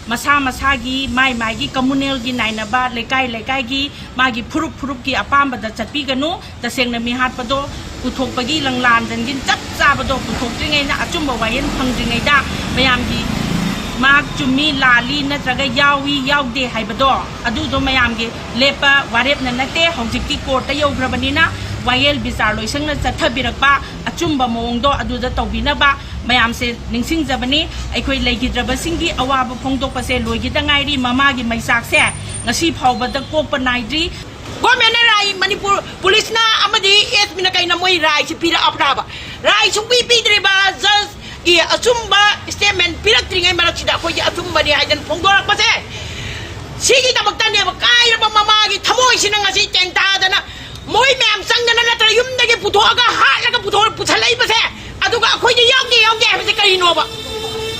ꯃꯁꯥ ꯃꯁꯥꯒꯤ, ꯃꯥꯏ ꯃꯥꯏꯒꯤ ꯀꯝꯃꯨꯅꯦꯜꯒꯤ ꯅꯥꯏꯅꯕ, ꯂꯩꯀꯥꯏ ꯂꯩꯀꯥꯏꯒꯤ, ꯃꯥꯒꯤ ꯐꯨꯔꯨꯞ ꯐꯨꯔꯨꯞꯀꯤ ꯑꯄꯥꯝꯕꯗ ꯆꯠꯄꯤꯒꯅꯨ꯫ ꯇꯁꯦꯡꯅ ꯃꯤꯍꯥꯠꯄꯗꯣ ꯄꯨꯊꯣꯛꯄꯒꯤ ꯂꯪꯂꯥꯟꯗꯟꯒꯤ ꯆꯞ ꯆꯥꯕꯗꯣ ꯄꯨꯊꯣꯛꯇ꯭ꯔꯤꯉꯩꯗ, ꯑꯆꯨꯝꯕ ꯋꯥꯌꯦꯜ ꯐꯪꯗ꯭ꯔꯤꯉꯩꯗ ꯃꯌꯥꯝꯒꯤ ꯃꯥ ꯆꯨꯝꯃꯤ ꯂꯥꯜꯂꯤ ꯅꯠꯇ꯭ꯔꯒ ꯌꯥꯎꯏ ꯌꯥꯎꯗꯦ ꯍꯥꯏꯕꯗꯣ, ꯑꯗꯨꯗꯣ ꯃꯌꯥꯝꯒꯤ ꯂꯦꯞꯄ ꯋꯥꯔꯦꯞꯅ ꯅꯠꯇꯦ꯫ ꯍꯧꯖꯤꯛꯇꯤ ꯀꯣꯔꯠꯇ ꯌꯧꯈ꯭ꯔꯕꯅꯤꯅ ꯋꯥꯌꯦꯜ ꯕꯤꯆꯥꯔ ꯂꯣꯏꯁꯪꯅ ꯆꯠꯊꯕꯤꯔꯛꯄ ꯑꯆꯨꯝꯕ ꯃꯑꯣꯡꯗꯣ ꯑꯗꯨꯗ ꯇꯧꯕꯤꯅꯕ ꯃꯌꯥꯝꯁꯦ ꯅꯤꯡꯁꯤꯡꯖꯕꯅꯤ꯫ ꯑꯩꯈꯣꯏ ꯂꯩꯈꯤꯗ꯭ꯔꯕꯁꯤꯡꯒꯤ ꯑꯋꯥꯕ ꯐꯣꯡꯗꯣꯛꯄꯁꯦ ꯂꯣꯏꯈꯤꯗ ꯉꯥꯏꯔꯤ꯫ ꯃꯃꯥꯒꯤ ꯃꯩꯆꯥꯛꯁꯦ ꯉꯁꯤ ꯐꯥꯎꯕꯗ ꯀꯣꯛꯄ ꯅꯥꯏꯗ꯭ꯔꯤ꯫ ꯒꯣꯔꯃꯦꯟꯅ ꯔꯥꯏ, ꯃꯅꯤꯄꯨꯔ ꯄꯨꯂꯤꯁꯅ ꯑꯃꯗꯤ ꯑꯦꯁ ꯄꯤꯅ ꯀꯩꯅ ꯃꯣꯏ ꯔꯥꯏꯁꯤ ꯄꯤꯔꯛꯑꯕ꯭ꯔꯥꯕ? ꯔꯥꯏ ꯁꯨꯡꯄꯤ ꯄꯤꯗ꯭ꯔꯤꯕ ꯖꯁꯀꯤ ꯑꯆꯨꯝꯕ ꯁ꯭ꯇꯦꯠꯃꯦꯟ ꯄꯤꯔꯛꯇ꯭ꯔꯤꯉꯩ ꯃꯔꯛꯁꯤꯗ ꯑꯩꯈꯣꯏꯒꯤ ꯑꯆꯨꯝꯕꯅꯤ ꯍꯥꯏꯗꯅ ꯐꯣꯡꯗꯣꯔꯛꯄꯁꯦ, ꯁꯤꯒꯤꯗꯃꯛꯇꯅꯦꯕ ꯀꯥꯏꯔꯕ ꯃꯃꯥꯒꯤ ꯊꯃꯣꯏꯁꯤꯅ ꯉꯁꯤ ꯇꯦꯡꯇꯥꯗꯅ ꯃꯣꯏ ꯃꯌꯥꯝ ꯆꯪꯗꯅ ꯅꯠꯇ꯭ꯔ ꯌꯨꯝꯗꯒꯤ ꯄꯨꯊꯣꯛꯑꯒ ꯍꯥꯠꯂꯒ ꯄꯨꯊꯣꯛ-, ꯄꯨꯁꯜꯂꯛꯏꯕꯁꯦ꯫ ꯑꯗꯨꯒ ꯑꯩꯈꯣꯏꯗꯤ ꯌꯥꯎꯗꯦ ꯌꯥꯎꯗꯦ ꯍꯥꯏꯕꯁꯦ ꯀꯔꯤꯅꯣꯕ?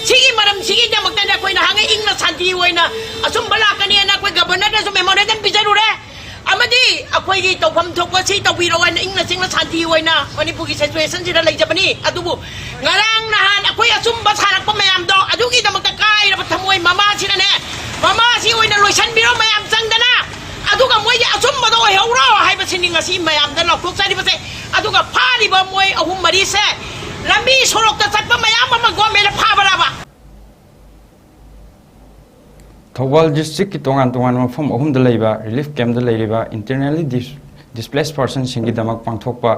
ꯁꯤꯒꯤ ꯃꯔꯝꯁꯤꯒꯤꯗꯃꯛꯇꯅꯦ ꯑꯩꯈꯣꯏꯅ ꯍꯪꯉꯦ, ꯏꯪꯅ ꯁꯥꯟꯇꯤ ꯑꯣꯏꯅ ꯑꯆꯨꯝꯕ ꯂꯥꯛꯀꯅꯤꯅ ꯑꯩꯈꯣꯏ ꯒꯕꯔꯅꯔꯗꯁꯨ ꯃꯦꯃꯣꯔꯦꯟꯗꯝ ꯄꯤꯖꯔꯨꯔꯦ꯫ ꯑꯃꯗꯤ ꯑꯩꯈꯣꯏꯒꯤ ꯇꯧꯐꯝ ꯊꯣꯛꯄ ꯁꯤ ꯇꯧꯕꯤꯔꯛꯑꯣ ꯍꯥꯏꯅ ꯏꯪꯅ ꯆꯤꯛꯅ ꯁꯥꯟꯇꯤ ꯑꯣꯏꯅ ꯃꯅꯤꯄꯨꯔꯒꯤ ꯁꯤꯆꯨꯋꯦꯁꯟꯁꯤꯗ ꯂꯩꯖꯕꯅꯤ꯫ ꯑꯗꯨꯕꯨ ꯉꯔꯥꯡ ꯅꯍꯥꯟ ꯑꯩꯈꯣꯏ ꯑꯆꯨꯝꯕ ꯁꯥꯔꯛꯄ ꯃꯌꯥꯝꯗꯣ ꯑꯗꯨꯒꯤꯗꯃꯛꯇ ꯀꯥꯏꯔꯕ ꯊꯃꯣꯏ ꯃꯃꯥꯁꯤꯅꯅꯦ, ꯃꯃꯥꯁꯤ ꯑꯣꯏꯅ ꯂꯣꯏꯁꯤꯟꯕꯤꯔꯣ ꯃꯌꯥꯝ ꯆꯪꯗꯅ, ꯑꯗꯨꯒ ꯃꯣꯏꯒꯤ ꯑꯆꯨꯝꯕꯗꯣ ꯑꯣꯏꯍꯧꯔꯣ ꯍꯥꯏꯕꯁꯤꯅꯤ ꯉꯁꯤ ꯃꯌꯥꯝꯗ ꯂꯥꯎꯊꯣꯛꯆꯔꯤꯕꯁꯦ꯫ ꯑꯗꯨꯒ ꯐꯥꯔꯤꯕ ꯃꯣꯏ ꯑꯍꯨꯝ ꯃꯔꯤꯁꯦ ꯂꯝꯕꯤ ꯁꯣꯔꯣꯛꯇ ꯆꯠꯄ ꯃꯌꯥꯝ ꯑꯃ ꯒꯣꯔꯃꯦꯟꯅ ꯐꯥꯕ꯭ꯔꯕ? ꯊꯧꯕꯥꯜ ꯗꯤꯁꯇ꯭ꯔꯤꯛꯀꯤ ꯇꯣꯉꯥꯟ ꯇꯣꯉꯥꯟꯕ ꯃꯐꯝ ꯑꯍꯨꯝꯗ ꯂꯩꯕ ꯔꯤꯂꯤꯐ ꯀꯦꯝꯞꯇ ꯂꯩꯔꯤꯕ internally displaced personꯁꯤꯡꯒꯤꯗꯃꯛ ꯄꯥꯡꯊꯣꯛꯄ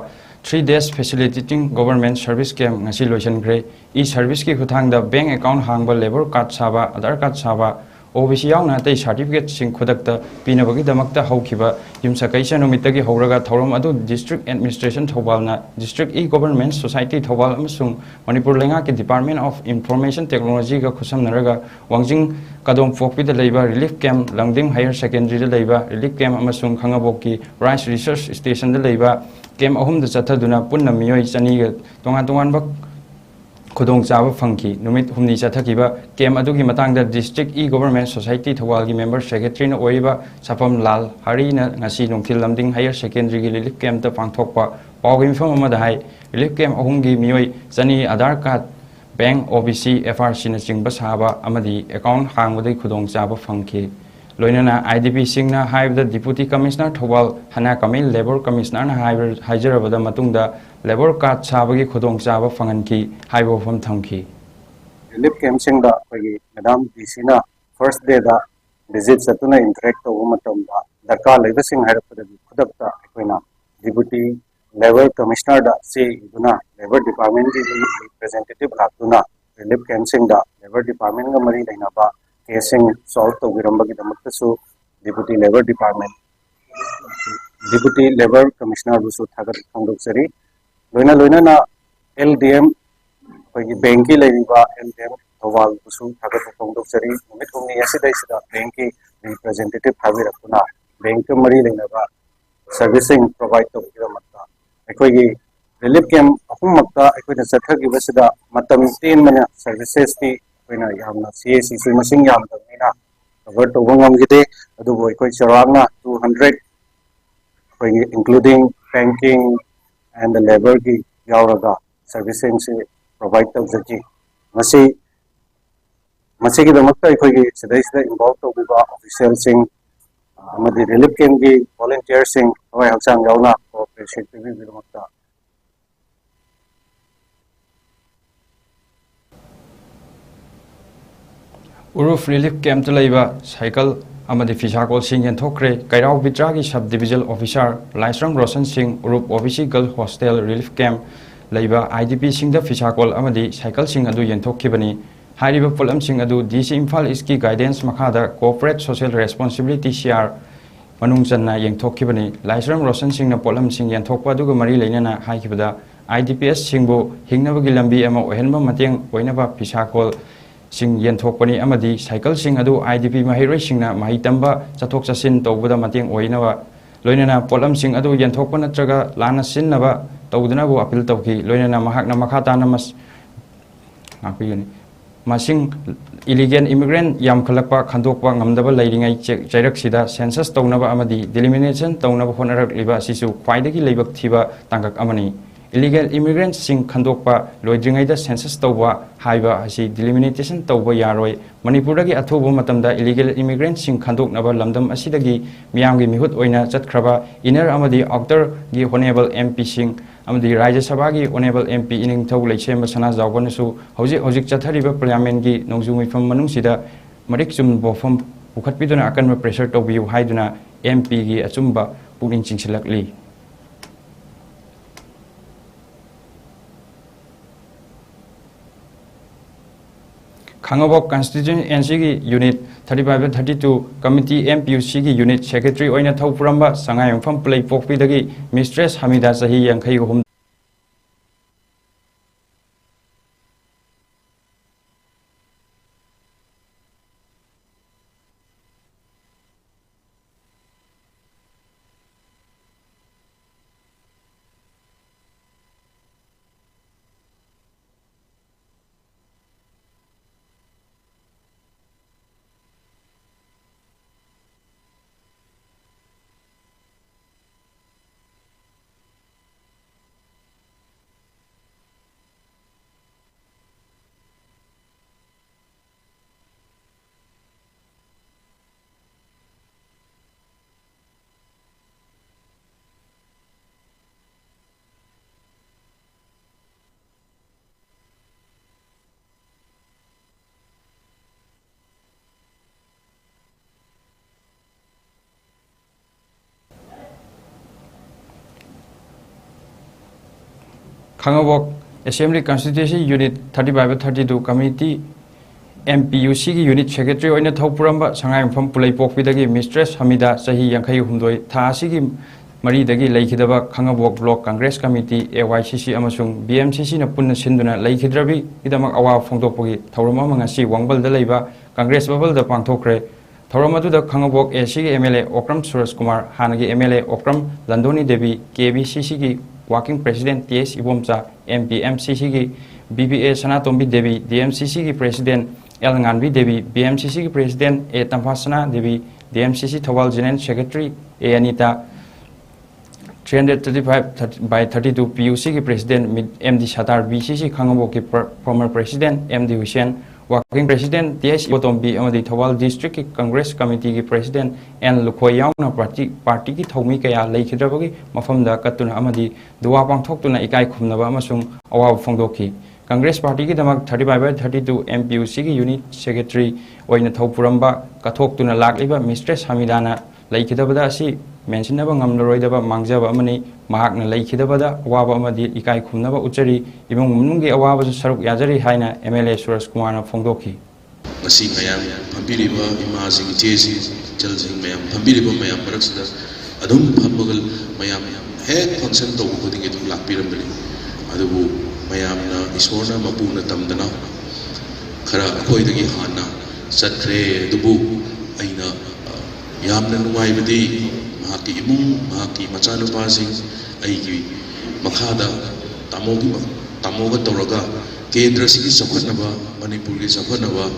three days facilitating government service camp ꯉꯁꯤ ꯂꯣꯏꯁꯤꯟꯈ꯭ꯔꯦ꯫ E-serviceꯀꯤ ꯈꯨꯠꯊꯥꯡꯗ bank account ꯍꯥꯡꯕ, labour card ꯁꯥꯕ, Aadhaar card ꯁꯥꯕ, OBC ꯌꯥꯎꯅ ꯑꯇꯩ certificateꯁꯤꯡ ꯈꯨꯗꯛꯇ ꯄꯤꯅꯕꯒꯤꯗꯃꯛꯇ ꯍꯧꯈꯤꯕ ꯌꯨꯝꯁꯀꯩꯁ ꯅꯨꯃꯤꯠꯇꯒꯤ ꯍꯧꯔꯒ ꯊꯧꯔꯝ ꯑꯗꯨ District Administration ꯊꯧꯕꯥꯜꯅ District E-Government Society Thoubal ꯑꯃꯁꯨꯡ ꯃꯅꯤꯄꯨꯔ ꯂꯩꯉꯥꯛꯀꯤ Department of Information Technologyꯒ ꯈꯨꯠꯁꯝꯅꯔꯒ ꯋꯥꯡꯖꯤꯡ ꯀꯥꯗꯣꯝꯄꯣꯛꯄꯤꯗ ꯂꯩꯕ ꯔꯤꯂꯤꯐ ꯀꯦꯝꯞ, ꯂꯪꯗꯤꯡ ꯍꯥꯌꯔ ꯁꯦꯀꯦꯟꯗꯔꯤꯗ ꯂꯩꯕ ꯔꯤꯂꯤꯐ ꯀꯦꯝꯞ ꯑꯃꯁꯨꯡ ꯈꯥꯉꯕꯣꯛꯀꯤ ꯔꯥꯏꯁ ꯔꯤꯁꯔꯁ ꯁ꯭ꯇꯦꯁꯟꯗ ꯂꯩꯕ ꯀꯦꯝꯞ ꯑꯍꯨꯝꯗ ꯆꯠꯊꯗꯨꯅ ꯄꯨꯟꯅ ꯃꯤꯑꯣꯏ ꯆꯅꯤꯒ ꯇꯣꯉꯥꯟ ꯇꯣꯉꯥꯟꯕ ꯈꯨꯗꯣꯡꯆꯥꯕ ꯐꯪꯈꯤ꯫ ꯅꯨꯃꯤꯠ ꯍꯨꯝꯅꯤ ꯆꯠꯊꯈꯤꯕ ꯀꯦꯝꯞ ꯑꯗꯨꯒꯤ ꯃꯇꯥꯡꯗ District E-Government Society ꯊꯧꯕꯥꯜꯒꯤ member secretary ꯅ ꯑꯣꯏꯔꯤꯕ ꯁꯥꯐꯝ ꯂꯥꯜ ꯍꯔꯤꯅ ꯉꯁꯤ ꯅꯨꯡꯊꯤꯜ ꯂꯝꯗꯤꯡ Higher Secondary ꯒꯤ relief camp ꯇ ꯄꯥꯡꯊꯣꯛꯄ ꯄꯥꯎꯒꯤ ꯃꯤꯐꯝ ꯑꯃꯗ ꯍꯥꯏ꯫ Relief camp ꯑꯍꯨꯝꯒꯤ ꯃꯤꯑꯣꯏ ꯆꯅꯤ Aadhaar card, bank, O B C, F R C ꯅꯆꯤꯡꯕ ꯁꯥꯕ ꯑꯃꯗꯤ account ꯍꯥꯡꯕꯗꯒꯤ ꯈꯨꯗꯣꯡꯆꯥꯕ ꯐꯪꯈꯤ꯫ ꯂꯣꯏꯅꯅ I D P ꯁꯤꯡꯅ ꯍꯥꯏꯕꯗ Deputy Commissioner Thoubal ꯍꯅꯥ ꯀꯃꯤꯜ Labour Commissioner ꯅ ꯍꯥꯏꯕ-, ꯍꯥꯏꯖꯔꯕꯗ ꯃꯇꯨꯡꯗ labour card ꯁꯥꯕꯒꯤ ꯈꯨꯗꯣꯡꯆꯥꯕ ꯐꯪꯍꯟꯈꯤ ꯍꯥꯏꯕ ꯋꯥꯐꯝ ꯊꯝꯈꯤ꯫ Relief camp ꯁꯤꯡꯗ ꯑꯩꯈꯣꯏꯒꯤ Madam D C ꯅ first day ꯗ visit ꯆꯠꯇꯨꯅ interact ꯇꯧꯕ ꯃꯇꯝꯗ ꯗꯔꯀꯥꯔ ꯂꯩꯕꯁꯤꯡ ꯍꯥꯏꯔꯛꯄꯗꯗꯤ ꯈꯨꯗꯛꯇ ꯑꯩꯈꯣꯏꯅ Deputy Labour Commissioner ꯗ ꯆꯦ ꯏꯗꯨꯅ Labour Department ꯀꯤ representative ꯂꯥꯛꯇꯨꯅ relief camp ꯁꯤꯡꯗ Labour Department ꯒ ꯃꯔꯤ ꯂꯩꯅꯕ case ꯁꯤꯡ solve ꯇꯧꯕꯤꯔꯝꯕꯒꯤꯗꯃꯛꯇꯁꯨ Deputy Labour Department, Deputy Labour Commissioner ꯕꯨꯁꯨ ꯊꯥꯒꯠꯄ ꯐꯣꯡꯗꯣꯛꯆꯔꯤ꯫ ꯂꯣꯏꯅ ꯂꯣꯏꯅꯅ L D M, ꯑꯩꯈꯣꯏꯒꯤ bank ꯀꯤ ꯂꯩꯔꯤꯕ L D M ꯊꯧꯕꯥꯜꯕꯨꯁꯨ ꯊꯥꯒꯠꯄ ꯐꯣꯡꯗꯣꯛꯆꯔꯤ꯫ ꯅꯨꯃꯤꯠ ꯍꯨꯝꯅꯤ ꯑꯁꯤꯗꯩꯁꯤꯗ bank ꯀꯤ representative ꯊꯥꯕꯤꯔꯛꯇꯨꯅ bank ꯀ ꯃꯔꯤ ꯂꯩꯅꯕ service ꯁꯤꯡ provide ꯇꯧꯕꯒꯤꯗꯃꯛꯇ꯫ ꯑꯩꯈꯣꯏꯒꯤ relief camp ꯑꯍꯨꯝꯃꯛꯇ ꯑꯩꯈꯣꯏꯅ ꯆꯠꯊꯈꯤꯕꯁꯤꯗ ꯃꯇꯝ ꯇꯦꯟꯕꯅ services ꯇꯤ ꯑꯩꯈꯣꯏꯅ ꯌꯥꯝꯅ C S C ꯁꯨ ꯃꯁꯤꯡ ꯌꯥꯝꯗꯕꯅꯤꯅ cover ꯇꯧꯕ ꯉꯝꯈꯤꯗꯦ꯫ ꯑꯗꯨꯕꯨ ꯑꯩꯈꯣꯏ ꯆꯥꯎꯔꯥꯛꯅ two hundred, ꯑꯩꯈꯣꯏꯒꯤ including banking and labour ꯒꯤ ꯌꯥꯎꯔꯒ service ꯁꯤꯡꯁꯤ provide ꯇꯧꯖꯈꯤ꯫ ꯃꯁꯤ, ꯃꯁꯤꯒꯤꯗꯃꯛꯇ ꯑꯩꯈꯣꯏꯒꯤ ꯁꯤꯗꯩꯁꯤꯗ involve ꯇꯧꯕꯤꯕ official ꯁꯤꯡ ꯑꯃꯗꯤ relief camp ꯀꯤ volunteer ꯁꯤꯡ ꯊꯋꯥꯏ ꯍꯛꯆꯥꯡ ꯌꯥꯎꯅ cooperation ꯄꯤꯕꯤꯕꯒꯤꯗꯃꯛꯇ꯫ ꯎꯔꯨꯞ relief camp ꯇ ꯂꯩꯕ cycle ꯑꯃꯗꯤ ꯐꯤꯁꯥꯀꯣꯜꯁꯤꯡ ꯌꯦꯟꯊꯣꯛꯈ꯭ꯔꯦ꯫ ꯀꯩꯔꯥꯎ ꯕꯤꯇ꯭ꯔꯥꯒꯤ sub divisional officer ꯂꯥꯏꯁ꯭ꯔꯝ ꯔꯣꯁꯟ ꯁꯤꯡ ꯎꯔꯨꯞ O B C girl hostel relief camp ꯂꯩꯕ I D P ꯁꯤꯡꯗ ꯐꯤꯁꯥꯀꯣꯜ ꯑꯃꯗꯤ cycle ꯁꯤꯡ ꯑꯗꯨ ꯌꯦꯟꯊꯣꯛꯈꯤꯕꯅꯤ꯫ ꯍꯥꯏꯔꯤꯕ ꯄꯣꯠꯂꯝꯁꯤꯡ ꯑꯗꯨ D C ꯏꯝꯐꯥꯜ East ꯀꯤ guidance ꯃꯈꯥꯗ Corporate Social Responsibility, C R, ꯃꯅꯨꯡ ꯆꯟꯅ ꯌꯦꯟꯊꯣꯛꯈꯤꯕꯅꯤ꯫ ꯂꯥꯏꯁ꯭ꯔꯝ ꯔꯣꯁꯟ ꯁꯤꯡꯅ ꯄꯣꯠꯂꯝꯁꯤꯡ ꯌꯦꯟꯊꯣꯛꯄ ꯑꯗꯨꯒ ꯃꯔꯤ ꯂꯩꯅꯅ ꯍꯥꯏꯈꯤꯕꯗ, I D P S ꯁꯤꯡꯕꯨ ꯍꯤꯡꯅꯕꯒꯤ ꯂꯝꯕꯤ ꯑꯃ ꯑꯣꯏꯍꯟꯕ ꯃꯇꯦꯡ ꯑꯣꯏꯅꯕ ꯐꯤꯁꯥꯀꯣꯜꯁꯤꯡ ꯌꯦꯟꯊꯣꯛꯄꯅꯤ ꯑꯃꯗꯤ cycle ꯁꯤꯡ ꯑꯗꯨ I D P ꯃꯍꯩꯔꯣꯏꯁꯤꯡꯅ ꯃꯍꯩ ꯇꯝꯕ ꯆꯠꯊꯣꯛ ꯆꯠꯁꯤꯟ ꯇꯧꯕꯗ ꯃꯇꯦꯡ ꯑꯣꯏꯅꯕ, ꯂꯣꯏꯅꯅ ꯄꯣꯠꯂꯝꯁꯤꯡ ꯑꯗꯨ ꯌꯦꯟꯊꯣꯛꯄ ꯅꯠꯇ꯭ꯔꯒ ꯂꯥꯟꯅ ꯁꯤꯖꯤꯟꯅꯕ ꯇꯧꯗꯅꯕ appeal ꯇꯧꯈꯤ꯫ ꯂꯣꯏꯅꯅ ꯃꯍꯥꯛꯅ ꯃꯈꯥ ꯇꯥꯅ ꯃꯁ-, ꯉꯥꯛꯄꯤꯒꯅꯤ꯫ ꯃꯁꯤꯡ, illegal immigrant ꯌꯥꯝꯈꯠꯂꯛꯄ ꯈꯟꯗꯣꯛꯄ ꯉꯝꯗꯕ ꯂꯩꯔꯤꯉꯩ ꯆꯦꯛ-, ꯆꯩꯔꯛꯁꯤꯗ census ꯇꯧꯅꯕ ꯑꯃꯗꯤ delimitation ꯇꯧꯅꯕ ꯍꯣꯠꯅꯔꯛꯂꯤꯕ ꯑꯁꯤꯁꯨ ꯈ꯭ꯋꯥꯏꯗꯒꯤ ꯂꯥꯏꯕꯛ ꯊꯤꯕ ꯇꯥꯡꯀꯛ ꯑꯃꯅꯤ꯫ Illegal immigrantꯁꯤꯡ ꯈꯟꯗꯣꯛꯄ ꯂꯣꯏꯗ꯭ꯔꯤꯉꯩꯗ census ꯇꯧꯕ ꯍꯥꯏꯕ ꯑꯁꯤ delimitation ꯇꯧꯕ ꯌꯥꯔꯣꯏ꯫ ꯃꯅꯤꯄꯨꯔꯗꯒꯤ ꯑꯊꯨꯕ ꯃꯇꯝꯗ illegal immigrantꯁꯤꯡ ꯈꯟꯗꯣꯛꯅꯕ ꯂꯝꯗꯝ ꯑꯁꯤꯗꯒꯤ ꯃꯤꯌꯥꯝꯒꯤ ꯃꯤꯍꯨꯠ ꯑꯣꯏꯅ ꯆꯠꯈ꯭ꯔꯕ inner ꯑꯃꯗꯤ outerꯒꯤ honourable MPꯁꯤꯡ ꯑꯃꯗꯤ ꯔꯥꯖ꯭ꯌ ꯁꯚꯥꯒꯤ honourable MP ꯏꯅꯤꯡꯊꯧ ꯂꯩꯁꯦꯝꯕ ꯁꯅꯥꯖꯥꯎꯕꯅꯁꯨ ꯍꯧꯖꯤꯛ ꯍꯧꯖꯤꯛ ꯆꯠꯊꯔꯤꯕ parliamentꯀꯤ ꯅꯣꯡꯖꯨ ꯃꯤꯐꯝ ꯃꯅꯨꯡꯁꯤꯗ ꯃꯔꯤꯛ ꯆꯨꯝꯕ ꯋꯥꯐꯝ ꯄꯨꯈꯠꯄꯤꯗꯨꯅ ꯑꯀꯟꯕ pressure ꯇꯧꯕꯤꯌꯨ ꯍꯥꯏꯗꯨꯅ MPꯒꯤ ꯑꯆꯨꯝꯕ ꯄꯨꯛꯅꯤꯡ ꯆꯤꯡꯁꯤꯜꯂꯛꯂꯤ꯫ ꯈꯥꯉꯕꯣꯛ constituencyꯒꯤ unit thirty five thirty two committee MPUCꯒꯤ unit secretary ꯑꯣꯏꯅ ꯊꯧ ꯄꯨꯔꯝꯕ ꯁꯉꯥꯏꯌꯨꯝꯐꯝ ꯄꯨꯂꯩꯄꯣꯛꯄꯤꯗꯒꯤ Mistress ꯍꯃꯤꯗꯥ ꯆꯍꯤ ꯌꯥꯡꯈꯩ ꯑꯍꯨꯝ꯫ ꯈꯥꯉꯕꯣꯛ Assembly Constituency Unit thirty five thirty two Committee MPUCꯒꯤ unit secretary ꯑꯣꯏꯅ ꯊꯧ ꯄꯨꯔꯝꯕ ꯁꯉꯥꯏꯌꯨꯝꯐꯝ ꯄꯨꯂꯩꯄꯣꯛꯄꯤꯗꯒꯤ Mistress ꯍꯃꯤꯗꯥ ꯆꯍꯤ ꯌꯥꯡꯈꯩ ꯍꯨꯝꯗꯣꯏ ꯊꯥ ꯑꯁꯤꯒꯤ ꯃꯔꯤꯗꯒꯤ ꯂꯩꯈꯤꯗꯕ ꯈꯥꯉꯕꯣꯛ Block Congress Committee, AYCC ꯑꯃꯁꯨꯡ BMCCꯅ ꯄꯨꯟꯅ ꯁꯤꯟꯗꯨꯅ ꯂꯩꯈꯤꯗ꯭ꯔꯕꯤꯒꯤꯗꯃꯛ ꯑꯋꯥꯕ ꯐꯣꯡꯗꯣꯛꯄꯒꯤ ꯊꯧꯔꯝ ꯑꯃ ꯉꯁꯤ ꯋꯥꯡꯕꯜꯗ ꯂꯩꯕ Congress ꯚꯕꯜꯗ ꯄꯥꯡꯊꯣꯛꯈ꯭ꯔꯦ꯫ ꯊꯧꯔꯝ ꯑꯗꯨꯗ ꯈꯥꯉꯕꯣꯛ ACꯒꯤ MLA ꯑꯣꯀ꯭ꯔꯝ ꯁꯨꯔꯖ ꯀꯨꯃꯥꯔ, ꯍꯥꯟꯅꯒꯤ MLA ꯑꯣꯀ꯭ꯔꯝ ꯂꯟꯗꯣꯅꯤ ꯗꯦꯕꯤ, KBCCꯒꯤ Working President TS ꯏꯕꯣꯝꯆꯥ, MPMCCꯒꯤ B B A Sanatombi Devi, D M C Cꯒꯤ President L Nganbi Devi, B M C Cꯒꯤ President A Tamphasana Devi, D M C C Thoubal General Secretary A Anita, three hundred thirty-five by thirty-two P U Cꯒꯤ President M D Sattar, B C C ꯈꯥꯉꯕꯣꯛꯀꯤ former President M D Hussain, Working President T S Ibotombi ꯑꯃꯗꯤ Thoubal Districtꯀꯤ Congress Committeeꯒꯤ President N Lukhoi ꯌꯥꯎꯅ party, partyꯒꯤ ꯊꯧꯃꯤ ꯀꯌꯥ ꯂꯩꯈꯤꯗ꯭ꯔꯕꯒꯤ ꯃꯐꯝꯗ ꯀꯠꯇꯨꯅ ꯑꯃꯗꯤ ꯗꯨꯋꯥ ꯄꯥꯡꯊꯣꯛꯇꯨꯅ ꯏꯀꯥꯏ ꯈꯨꯝꯅꯕ ꯑꯃꯁꯨꯡ ꯑꯋꯥꯕ ꯐꯣꯡꯗꯣꯛꯈꯤ꯫ Congress partyꯒꯤꯗꯃꯛ thirty-five by thirty-two M P U Cꯒꯤ unit secretary ꯑꯣꯏꯅ ꯊꯧ ꯄꯨꯔꯝꯕ ꯀꯠꯊꯣꯛꯇꯨꯅ ꯂꯥꯛꯂꯤꯕ Mistress ꯍꯃꯤꯗꯥꯅ ꯂꯩꯈꯤꯗꯕꯗ ꯑꯁꯤ ꯃꯦꯟꯁꯤꯟꯅꯕ ꯉꯝꯂꯔꯣꯏꯗꯕ ꯃꯥꯡꯖꯕ ꯑꯃꯅꯤ꯫ ꯃꯍꯥꯛꯅ ꯂꯩꯈꯤꯗꯕꯗ ꯑꯋꯥꯕ ꯑꯃꯗꯤ ꯏꯀꯥꯏ ꯈꯨꯝꯅꯕ ꯎꯠꯆꯔꯤ꯫ ꯏꯃꯨꯡ ꯃꯅꯨꯡꯒꯤ ꯑꯋꯥꯕꯁꯨ ꯁꯔꯨꯛ ꯌꯥꯖꯔꯤ ꯍꯥꯏꯅ M L A ꯁꯨꯔꯖ ꯀꯨꯃꯥꯔꯅ ꯐꯣꯡꯗꯣꯛꯈꯤ꯫ ꯉꯁꯤ ꯃꯌꯥꯝ ꯐꯝꯕꯤꯔꯤꯕ ꯏꯃꯥꯁꯤꯡ, ꯏꯆꯦꯁꯤꯡ, ꯏꯆꯜꯁꯤꯡ ꯃꯌꯥꯝ ꯐꯝꯕꯤꯔꯤꯕ ꯃꯌꯥꯝ ꯃꯔꯛꯁꯤꯗ ꯑꯗꯨꯝ ꯐꯝꯃꯒ ꯃꯌꯥꯝ ꯍꯦꯛ function ꯇꯧꯕ ꯈꯨꯗꯤꯡꯒꯤ ꯑꯗꯨꯝ ꯂꯥꯛꯄꯤꯔꯝꯕꯅꯤ꯫ ꯑꯗꯨꯕꯨ ꯃꯌꯥꯝꯅ, ꯏꯁꯣꯔꯅ ꯃꯄꯨꯅ ꯇꯝꯗꯅ ꯈꯔ ꯑꯩꯈꯣꯏꯗꯒꯤ ꯍꯥꯟꯅ ꯆꯠꯈ꯭ꯔꯦ꯫ ꯑꯗꯨꯕꯨ ꯑꯩꯅ, ꯑ, ꯌꯥꯝꯅ ꯅꯨꯡꯉꯥꯏꯕꯗꯤ ꯃꯍꯥꯛꯀꯤ ꯏꯃꯨꯡ, ꯃꯍꯥꯛꯀꯤ ꯃꯆꯥꯅꯨꯄꯥꯁꯤꯡ, ꯑꯩꯒꯤ ꯃꯈꯥꯗ ꯇꯥꯃꯣꯒꯤ ꯃ-, ꯇꯥꯃꯣꯒ ꯇꯧꯔꯒ ꯀꯦꯟꯗ꯭ꯔꯁꯤꯒꯤ ꯆꯥꯎꯈꯠꯅꯕ, ꯃꯅꯤꯄꯨꯔꯒꯤ ꯆꯥꯎꯈꯠꯅꯕ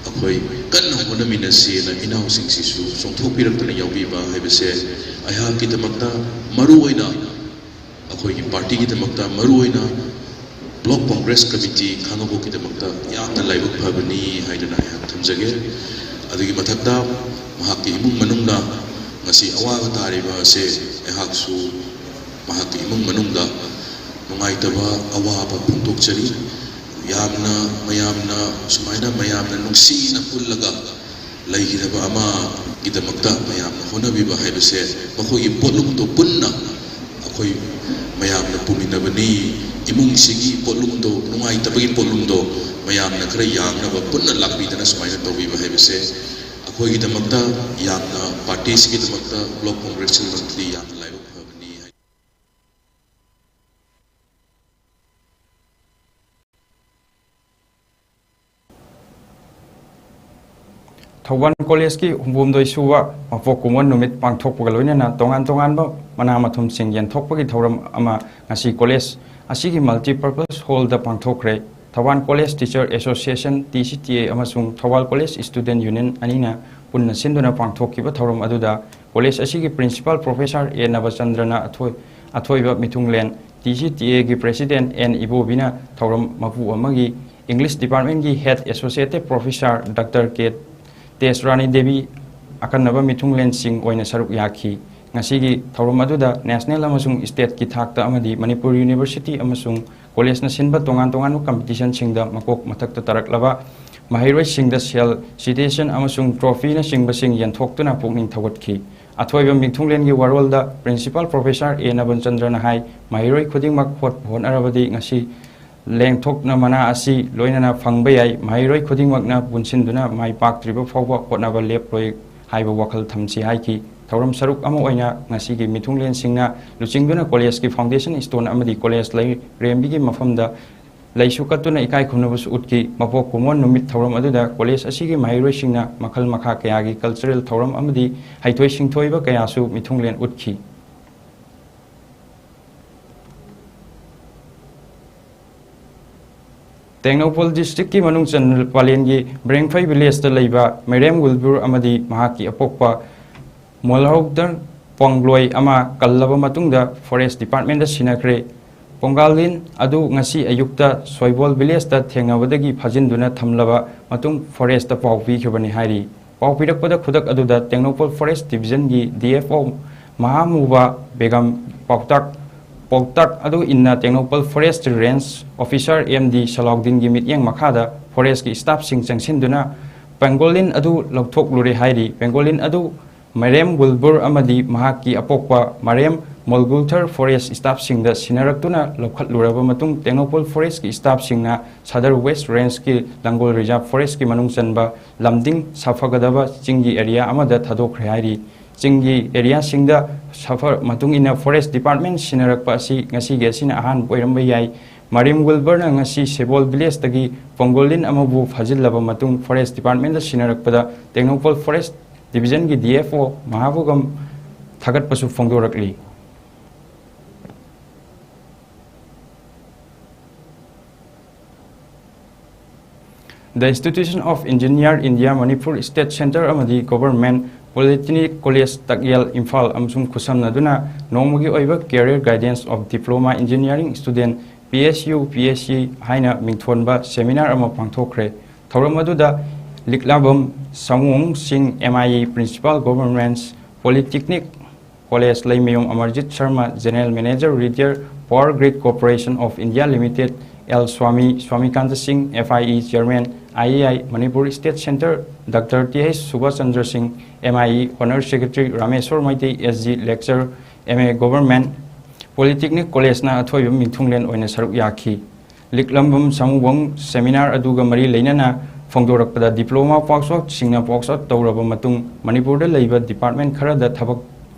ꯑꯩꯈꯣꯏ ꯀꯟꯅ ꯍꯣꯠꯅꯃꯤꯟꯅꯁꯦꯅ ꯏꯅꯥꯎꯁꯤꯡꯁꯤꯁꯨ ꯆꯣꯡꯊꯣꯛꯄꯤꯔꯛꯇꯅ ꯌꯥꯎꯕꯤꯕ ꯍꯥꯏꯕꯁꯦ ꯑꯩꯍꯥꯛꯀꯤꯗꯃꯛꯇ ꯃꯔꯨꯑꯣꯏꯅ, ꯑꯩꯈꯣꯏꯒꯤ partyꯒꯤꯗꯃꯛꯇ ꯃꯔꯨꯑꯣꯏꯅ Block Congress Committee ꯈꯥꯉꯕꯣꯛꯀꯤꯗꯃꯛꯇ ꯌꯥꯝꯅ ꯂꯥꯏꯕꯛ ꯐꯕꯅꯤ ꯍꯥꯏꯗꯨꯅ ꯑꯩꯍꯥꯛ ꯊꯝꯖꯒꯦ꯫ ꯑꯗꯨꯒꯤ ꯃꯊꯛꯇ ꯃꯍꯥꯛꯀꯤ ꯏꯃꯨꯡ ꯃꯅꯨꯡꯅ ꯉꯁꯤ ꯑꯋꯥꯕ ꯇꯥꯔꯤꯕ ꯑꯁꯦ ꯑꯩꯍꯥꯛꯁꯨ ꯃꯍꯥꯛꯀꯤ ꯏꯃꯨꯡ ꯃꯅꯨꯡꯗ ꯅꯨꯡꯉꯥꯏꯇꯕ, ꯑꯋꯥꯕ ꯐꯣꯡꯗꯣꯛꯆꯔꯤ꯫ ꯌꯥꯝꯅ, ꯃꯌꯥꯝꯅ ꯁꯨꯃꯥꯏꯅ ꯃꯌꯥꯝꯅ ꯅꯨꯡꯁꯤꯅ ꯄꯨꯜꯂꯒ ꯂꯩꯈꯤꯗꯕ ꯑꯃꯒꯤꯗꯃꯛꯇ ꯃꯌꯥꯝꯅ ꯍꯣꯠꯅꯕꯤꯕ ꯍꯥꯏꯕꯁꯦ, ꯃꯈꯣꯏꯒꯤ ꯄꯣꯠꯂꯨꯝꯗꯣ ꯄꯨꯟꯅ ꯑꯩꯈꯣꯏ ꯃꯌꯥꯝꯅ ꯄꯨꯃꯤꯟꯅꯕꯅꯤ꯫ ꯏꯃꯨꯡꯁꯤꯒꯤ ꯄꯣꯠꯂꯨꯝꯗꯣ, ꯅꯨꯡꯉꯥꯏꯇꯕꯒꯤ ꯄꯣꯠꯂꯨꯝꯗꯣ ꯃꯌꯥꯝꯅ ꯈꯔ ꯌꯥꯡꯅꯕ ꯄꯨꯟꯅ ꯂꯥꯛꯄꯤꯗꯅ ꯁꯨꯃꯥꯏꯅ ꯇꯧꯕꯤꯕ ꯍꯥꯏꯕꯁꯦ ꯑꯩꯈꯣꯏꯒꯤꯗꯃꯛꯇ ꯌꯥꯝꯅ, partyꯁꯤꯒꯤꯗꯃꯛꯇ, Block Congressꯀꯤꯗꯃꯛꯇꯗꯤ ꯌꯥꯝꯅ ꯂꯥꯏꯕꯛ ꯐꯕꯅꯤ ꯍꯥꯏ꯫ ꯊꯧꯕꯥꯜ Collegeꯀꯤ ꯍꯨꯝꯐꯨꯍꯨꯝꯗꯣꯏ ꯁꯨꯕ ꯃꯄꯣꯛ ꯀꯨꯝꯑꯣꯟ ꯅꯨꯃꯤꯠ ꯄꯥꯡꯊꯣꯛꯄꯒ ꯂꯣꯏꯅꯅ ꯇꯣꯉꯥꯟ ꯇꯣꯉꯥꯟꯕ ꯃꯅꯥ ꯃꯊꯨꯝꯁꯤꯡ ꯌꯦꯟꯊꯣꯛꯄꯒꯤ ꯊꯧꯔꯝ ꯑꯃ ꯉꯁꯤ college ꯑꯁꯤꯒꯤ multipurpose hallꯗ ꯄꯥꯡꯊꯣꯛꯈ꯭ꯔꯦ꯫ Thoubal College Teacher Association, T C T A, ꯑꯃꯁꯨꯡ ꯊꯧꯕꯥꯜ College Student Union ꯑꯅꯤꯅ ꯄꯨꯟꯅ ꯁꯤꯟꯗꯨꯅ ꯄꯥꯡꯊꯣꯛꯈꯤꯕ ꯊꯧꯔꯝ ꯑꯗꯨꯗ college ꯑꯁꯤꯒꯤ Principal Professor A ꯅꯕꯆꯟꯗ꯭ꯔꯅ ꯑꯊꯣꯏ-, ꯑꯊꯣꯏꯕ ꯃꯤꯊꯨꯡꯂꯦꯟ, T C T Aꯒꯤ President N ꯏꯕꯣꯕꯤꯅ ꯊꯧꯔꯝ ꯃꯄꯨ ꯑꯃꯒꯤ English Departmentꯀꯤ Head Associate Professor Doctor K ꯇꯦꯖꯔꯥꯅꯤ Devi ꯑꯀꯟꯅꯕ ꯃꯤꯊꯨꯡꯂꯦꯟꯁꯤꯡ ꯑꯣꯏꯅ ꯁꯔꯨꯛ ꯌꯥꯈꯤ꯫ ꯉꯁꯤꯒꯤ ꯊꯧꯔꯝ ꯑꯗꯨꯗ national ꯑꯃꯁꯨꯡ stateꯀꯤ ꯊꯥꯛꯇ ꯑꯃꯗꯤ ꯃꯅꯤꯄꯨꯔ University ꯑꯃꯁꯨꯡ collegeꯅ ꯁꯤꯟꯕ ꯇꯣꯉꯥꯟ ꯇꯣꯉꯥꯟꯕ competitionꯁꯤꯡꯗ ꯃꯀꯣꯛ ꯃꯊꯛꯇ ꯇꯥꯔꯛꯂꯕ ꯃꯍꯩꯔꯣꯏꯁꯤꯡꯗ shell, citation ꯑꯃꯁꯨꯡ trophyꯅꯆꯤꯡꯕꯁꯤꯡ ꯌꯦꯟꯊꯣꯛꯇꯨꯅ ꯄꯨꯛꯅꯤꯡ ꯊꯧꯒꯠꯈꯤ꯫ ꯑꯊꯣꯏꯕ ꯃꯤꯊꯨꯡꯂꯦꯟꯒꯤ ꯋꯥꯔꯣꯜꯗ Principal Professor A ꯅꯕꯟꯆꯟꯗ꯭ꯔꯅ ꯍꯥꯏ, ꯃꯍꯩꯔꯣꯏ ꯈꯨꯗꯤꯡꯃꯛ ꯍꯣꯠꯄꯨ ꯍꯣꯠꯅꯔꯕꯗꯤ ꯉꯁꯤ ꯂꯦꯡꯊꯣꯛꯅ ꯃꯅꯥ ꯑꯁꯤ ꯂꯣꯏꯅꯅ ꯐꯪꯕ ꯌꯥꯏ꯫ ꯃꯍꯩꯔꯣꯏ ꯈꯨꯗꯤꯡꯃꯛꯅ ꯄꯨꯟꯁꯤꯟꯗꯨꯅ ꯃꯥꯏ ꯄꯥꯛꯇ꯭ꯔꯤꯕ ꯐꯥꯎꯕ ꯍꯣꯠꯅꯕ ꯂꯦꯞꯂꯣꯏ ꯍꯥꯏꯕ ꯋꯥꯈꯜ ꯊꯝꯁꯤ ꯍꯥꯏꯈꯤ꯫ ꯊꯧꯔꯝ ꯁꯔꯨꯛ ꯑꯃ ꯑꯣꯏꯅ ꯉꯁꯤꯒꯤ ꯃꯤꯊꯨꯡꯂꯦꯟꯁꯤꯡꯅ ꯂꯨꯆꯤꯡꯗꯨꯅ collegeꯀꯤ foundation stone ꯑꯃꯗꯤ college ꯂꯩꯔꯦꯝꯕꯤꯒꯤ ꯃꯐꯝꯗ ꯂꯩꯁꯨ ꯀꯠꯇꯨꯅ ꯏꯀꯥꯏ ꯈꯨꯝꯅꯕꯁꯨ ꯎꯠꯈꯤ꯫ ꯃꯄꯣꯛ ꯀꯨꯝꯑꯣꯟ ꯅꯨꯃꯤꯠ ꯊꯧꯔꯝ ꯑꯗꯨꯗ college ꯑꯁꯤꯒꯤ ꯃꯍꯩꯔꯣꯏꯁꯤꯡꯅ ꯃꯈꯜ ꯃꯈꯥ ꯀꯌꯥꯒꯤ cultural ꯊꯧꯔꯝ ꯑꯃꯗꯤ ꯍꯩꯊꯣꯏ ꯁꯤꯡꯊꯣꯏꯕ ꯀꯌꯥꯁꯨ ꯃꯤꯊꯨꯡꯂꯦꯟ ꯎꯠꯈꯤ꯫ ꯇꯦꯡꯅꯧꯄꯜ districtꯀꯤ ꯃꯅꯨꯡ ꯆꯟ-, ꯄꯂꯦꯟꯒꯤ ꯕ꯭ꯔꯦꯡꯐꯩ villageꯇ ꯂꯩꯕ ꯃꯦꯔꯦꯝ ꯋꯤꯜꯕꯨꯔ ꯑꯃꯗꯤ ꯃꯍꯥꯛꯀꯤ ꯑꯄꯣꯛꯄ ꯃꯣꯜꯍꯧꯗꯔ ꯄꯣꯡꯒ꯭ꯂꯣꯏ ꯑꯃ ꯀꯜꯂꯕ ꯃꯇꯨꯡꯗ forest departmentꯗ ꯁꯤꯟꯅꯈ꯭ꯔꯦ꯫ ꯄꯣꯡꯒꯥꯜꯂꯤꯟ ꯑꯗꯨ ꯉꯁꯤ ꯑꯌꯨꯛꯇ ꯁꯣꯏꯕꯣꯜ villageꯇ ꯊꯦꯡꯅꯕꯗꯒꯤ ꯐꯥꯖꯤꯟꯗꯨꯅ ꯊꯝꯂꯕ ꯃꯇꯨꯡ forestꯇ ꯄꯥꯎ ꯄꯤꯈꯤꯕꯅꯤ ꯍꯥꯏꯔꯤ꯫ ꯄꯥꯎ ꯄꯤꯔꯛꯄꯗ ꯈꯨꯗꯛ ꯑꯗꯨꯗ Tengnoupal forest divisionꯒꯤ D F O ꯃꯍꯥꯃꯨꯕ Begum ꯄꯥꯎꯇꯥꯛ, ꯄꯥꯎꯇꯥꯛ ꯑꯗꯨ ꯏꯟꯅ Tengnoupal forest range officer M D ꯁꯂꯥꯎꯗꯤꯟꯒꯤ ꯃꯤꯠꯌꯦꯡ ꯃꯈꯥꯗ forestꯀꯤ staffꯁꯤꯡ ꯆꯪꯁꯤꯟꯗꯨꯅ pangolin ꯑꯗꯨ ꯂꯧꯊꯣꯛꯂꯨꯔꯦ ꯍꯥꯏꯔꯤ꯫ Pangolin ꯑꯗꯨ ꯃꯔꯦꯝ ꯋꯤꯜꯕꯨꯔ ꯑꯃꯗꯤ ꯃꯍꯥꯛꯀꯤ ꯑꯄꯣꯛꯄ ꯃꯔꯦꯝ ꯃꯣꯜꯒꯨꯜꯊꯔ forest staffꯁꯤꯡꯗ ꯁꯤꯟꯅꯔꯛꯇꯨꯅ ꯂꯧꯈꯠꯂꯨꯔꯕ ꯃꯇꯨꯡ ꯇꯦꯡꯅꯧꯄꯜ forestꯀꯤ staffꯁꯤꯡꯅ Sadar West rangeꯀꯤ ꯂꯪꯒꯣꯜ reserve forestꯀꯤ ꯃꯅꯨꯡ ꯆꯟꯕ ꯂꯝꯗꯤꯡ ꯁꯥꯐꯒꯗꯕ ꯆꯤꯡꯒꯤ area ꯑꯃꯗ ꯊꯥꯗꯣꯛꯈ꯭ꯔꯦ ꯍꯥꯏꯔꯤ꯫ ꯆꯤꯡꯒꯤ areaꯁꯤꯡꯗ ꯁꯥꯐ ꯃꯇꯨꯡ ꯏꯟꯅ forest department ꯁꯤꯟꯅꯔꯛꯄ ꯑꯁꯤ ꯉꯁꯤꯒꯤ ꯑꯁꯤꯅ ꯑꯍꯥꯟꯕ ꯑꯣꯏꯔꯝꯕ ꯌꯥꯏ꯫ ꯃꯔꯦꯝ ꯋꯤꯜꯕꯔꯅ ꯉꯁꯤ ꯁꯦꯕꯣꯜ villageꯇꯒꯤ pangolin ꯑꯃꯕꯨ ꯐꯥꯖꯤꯜꯂꯕ ꯃꯇꯨꯡ forest departmentꯗ ꯁꯤꯟꯅꯔꯛꯄꯗ Tengnoupal forest divisionꯒꯤ D F O ꯃꯍꯥꯕꯨꯒꯝ ꯊꯥꯒꯠꯄꯁꯨ ꯐꯣꯡꯗꯣꯔꯛꯂꯤ꯫ The Institution of Engineer India Manipur State Center ꯑꯃꯗꯤ Government Polytechnic College ꯇꯥꯛꯌꯦꯜ ꯏꯝꯐꯥꯜ ꯑꯃꯁꯨꯡ ꯈꯨꯠꯁꯝꯅꯗꯨꯅ ꯅꯣꯡꯃꯒꯤ ꯑꯣꯏꯕ Career Guidance of Diploma Engineering Student, P S U P S C ꯍꯥꯏꯅ ꯃꯤꯡꯊꯣꯟꯕ seminar ꯑꯃ ꯄꯥꯡꯊꯣꯛꯈ꯭ꯔꯦ꯫ ꯊꯧꯔꯝ ꯑꯗꯨꯗ ꯂꯤꯛꯂꯥꯕꯝ ꯁꯥꯃꯨꯡ ꯁꯤꯡ, M I E Principal, Government Polytechnic College, ꯂꯩꯃꯌꯨꯝ Amarjeet Sharma, General Manager, Retired Power Grid Corporation of India Limited, L Swami, Swamikanta Singh, F I E Chairman, I A I Manipur State Center, Doctor T H Subhash Chandra Singh, M I E Honorary Secretary, Rameshwar Maitei, S G, Lecturer, M A, Government Polytechnic College ꯅ ꯑꯊꯣꯏꯕ ꯃꯤꯊꯨꯡꯂꯦꯟ ꯑꯣꯏꯅ ꯁꯔꯨꯛ ꯌꯥꯈꯤ꯫ ꯂꯤꯛꯂꯝꯕꯝ ꯁꯥꯃꯨꯕꯪ seminar ꯑꯗꯨꯒ ꯃꯔꯤ ꯂꯩꯅꯅ ꯐꯣꯡꯗꯣꯔꯛꯄꯗ, diploma pass out ꯁꯤꯡꯅ pass out ꯇꯧꯔꯕ ꯃꯇꯨꯡ ꯃꯅꯤꯄꯨꯔꯗ ꯂꯩꯕ department ꯈꯔꯗ ꯊꯕꯛ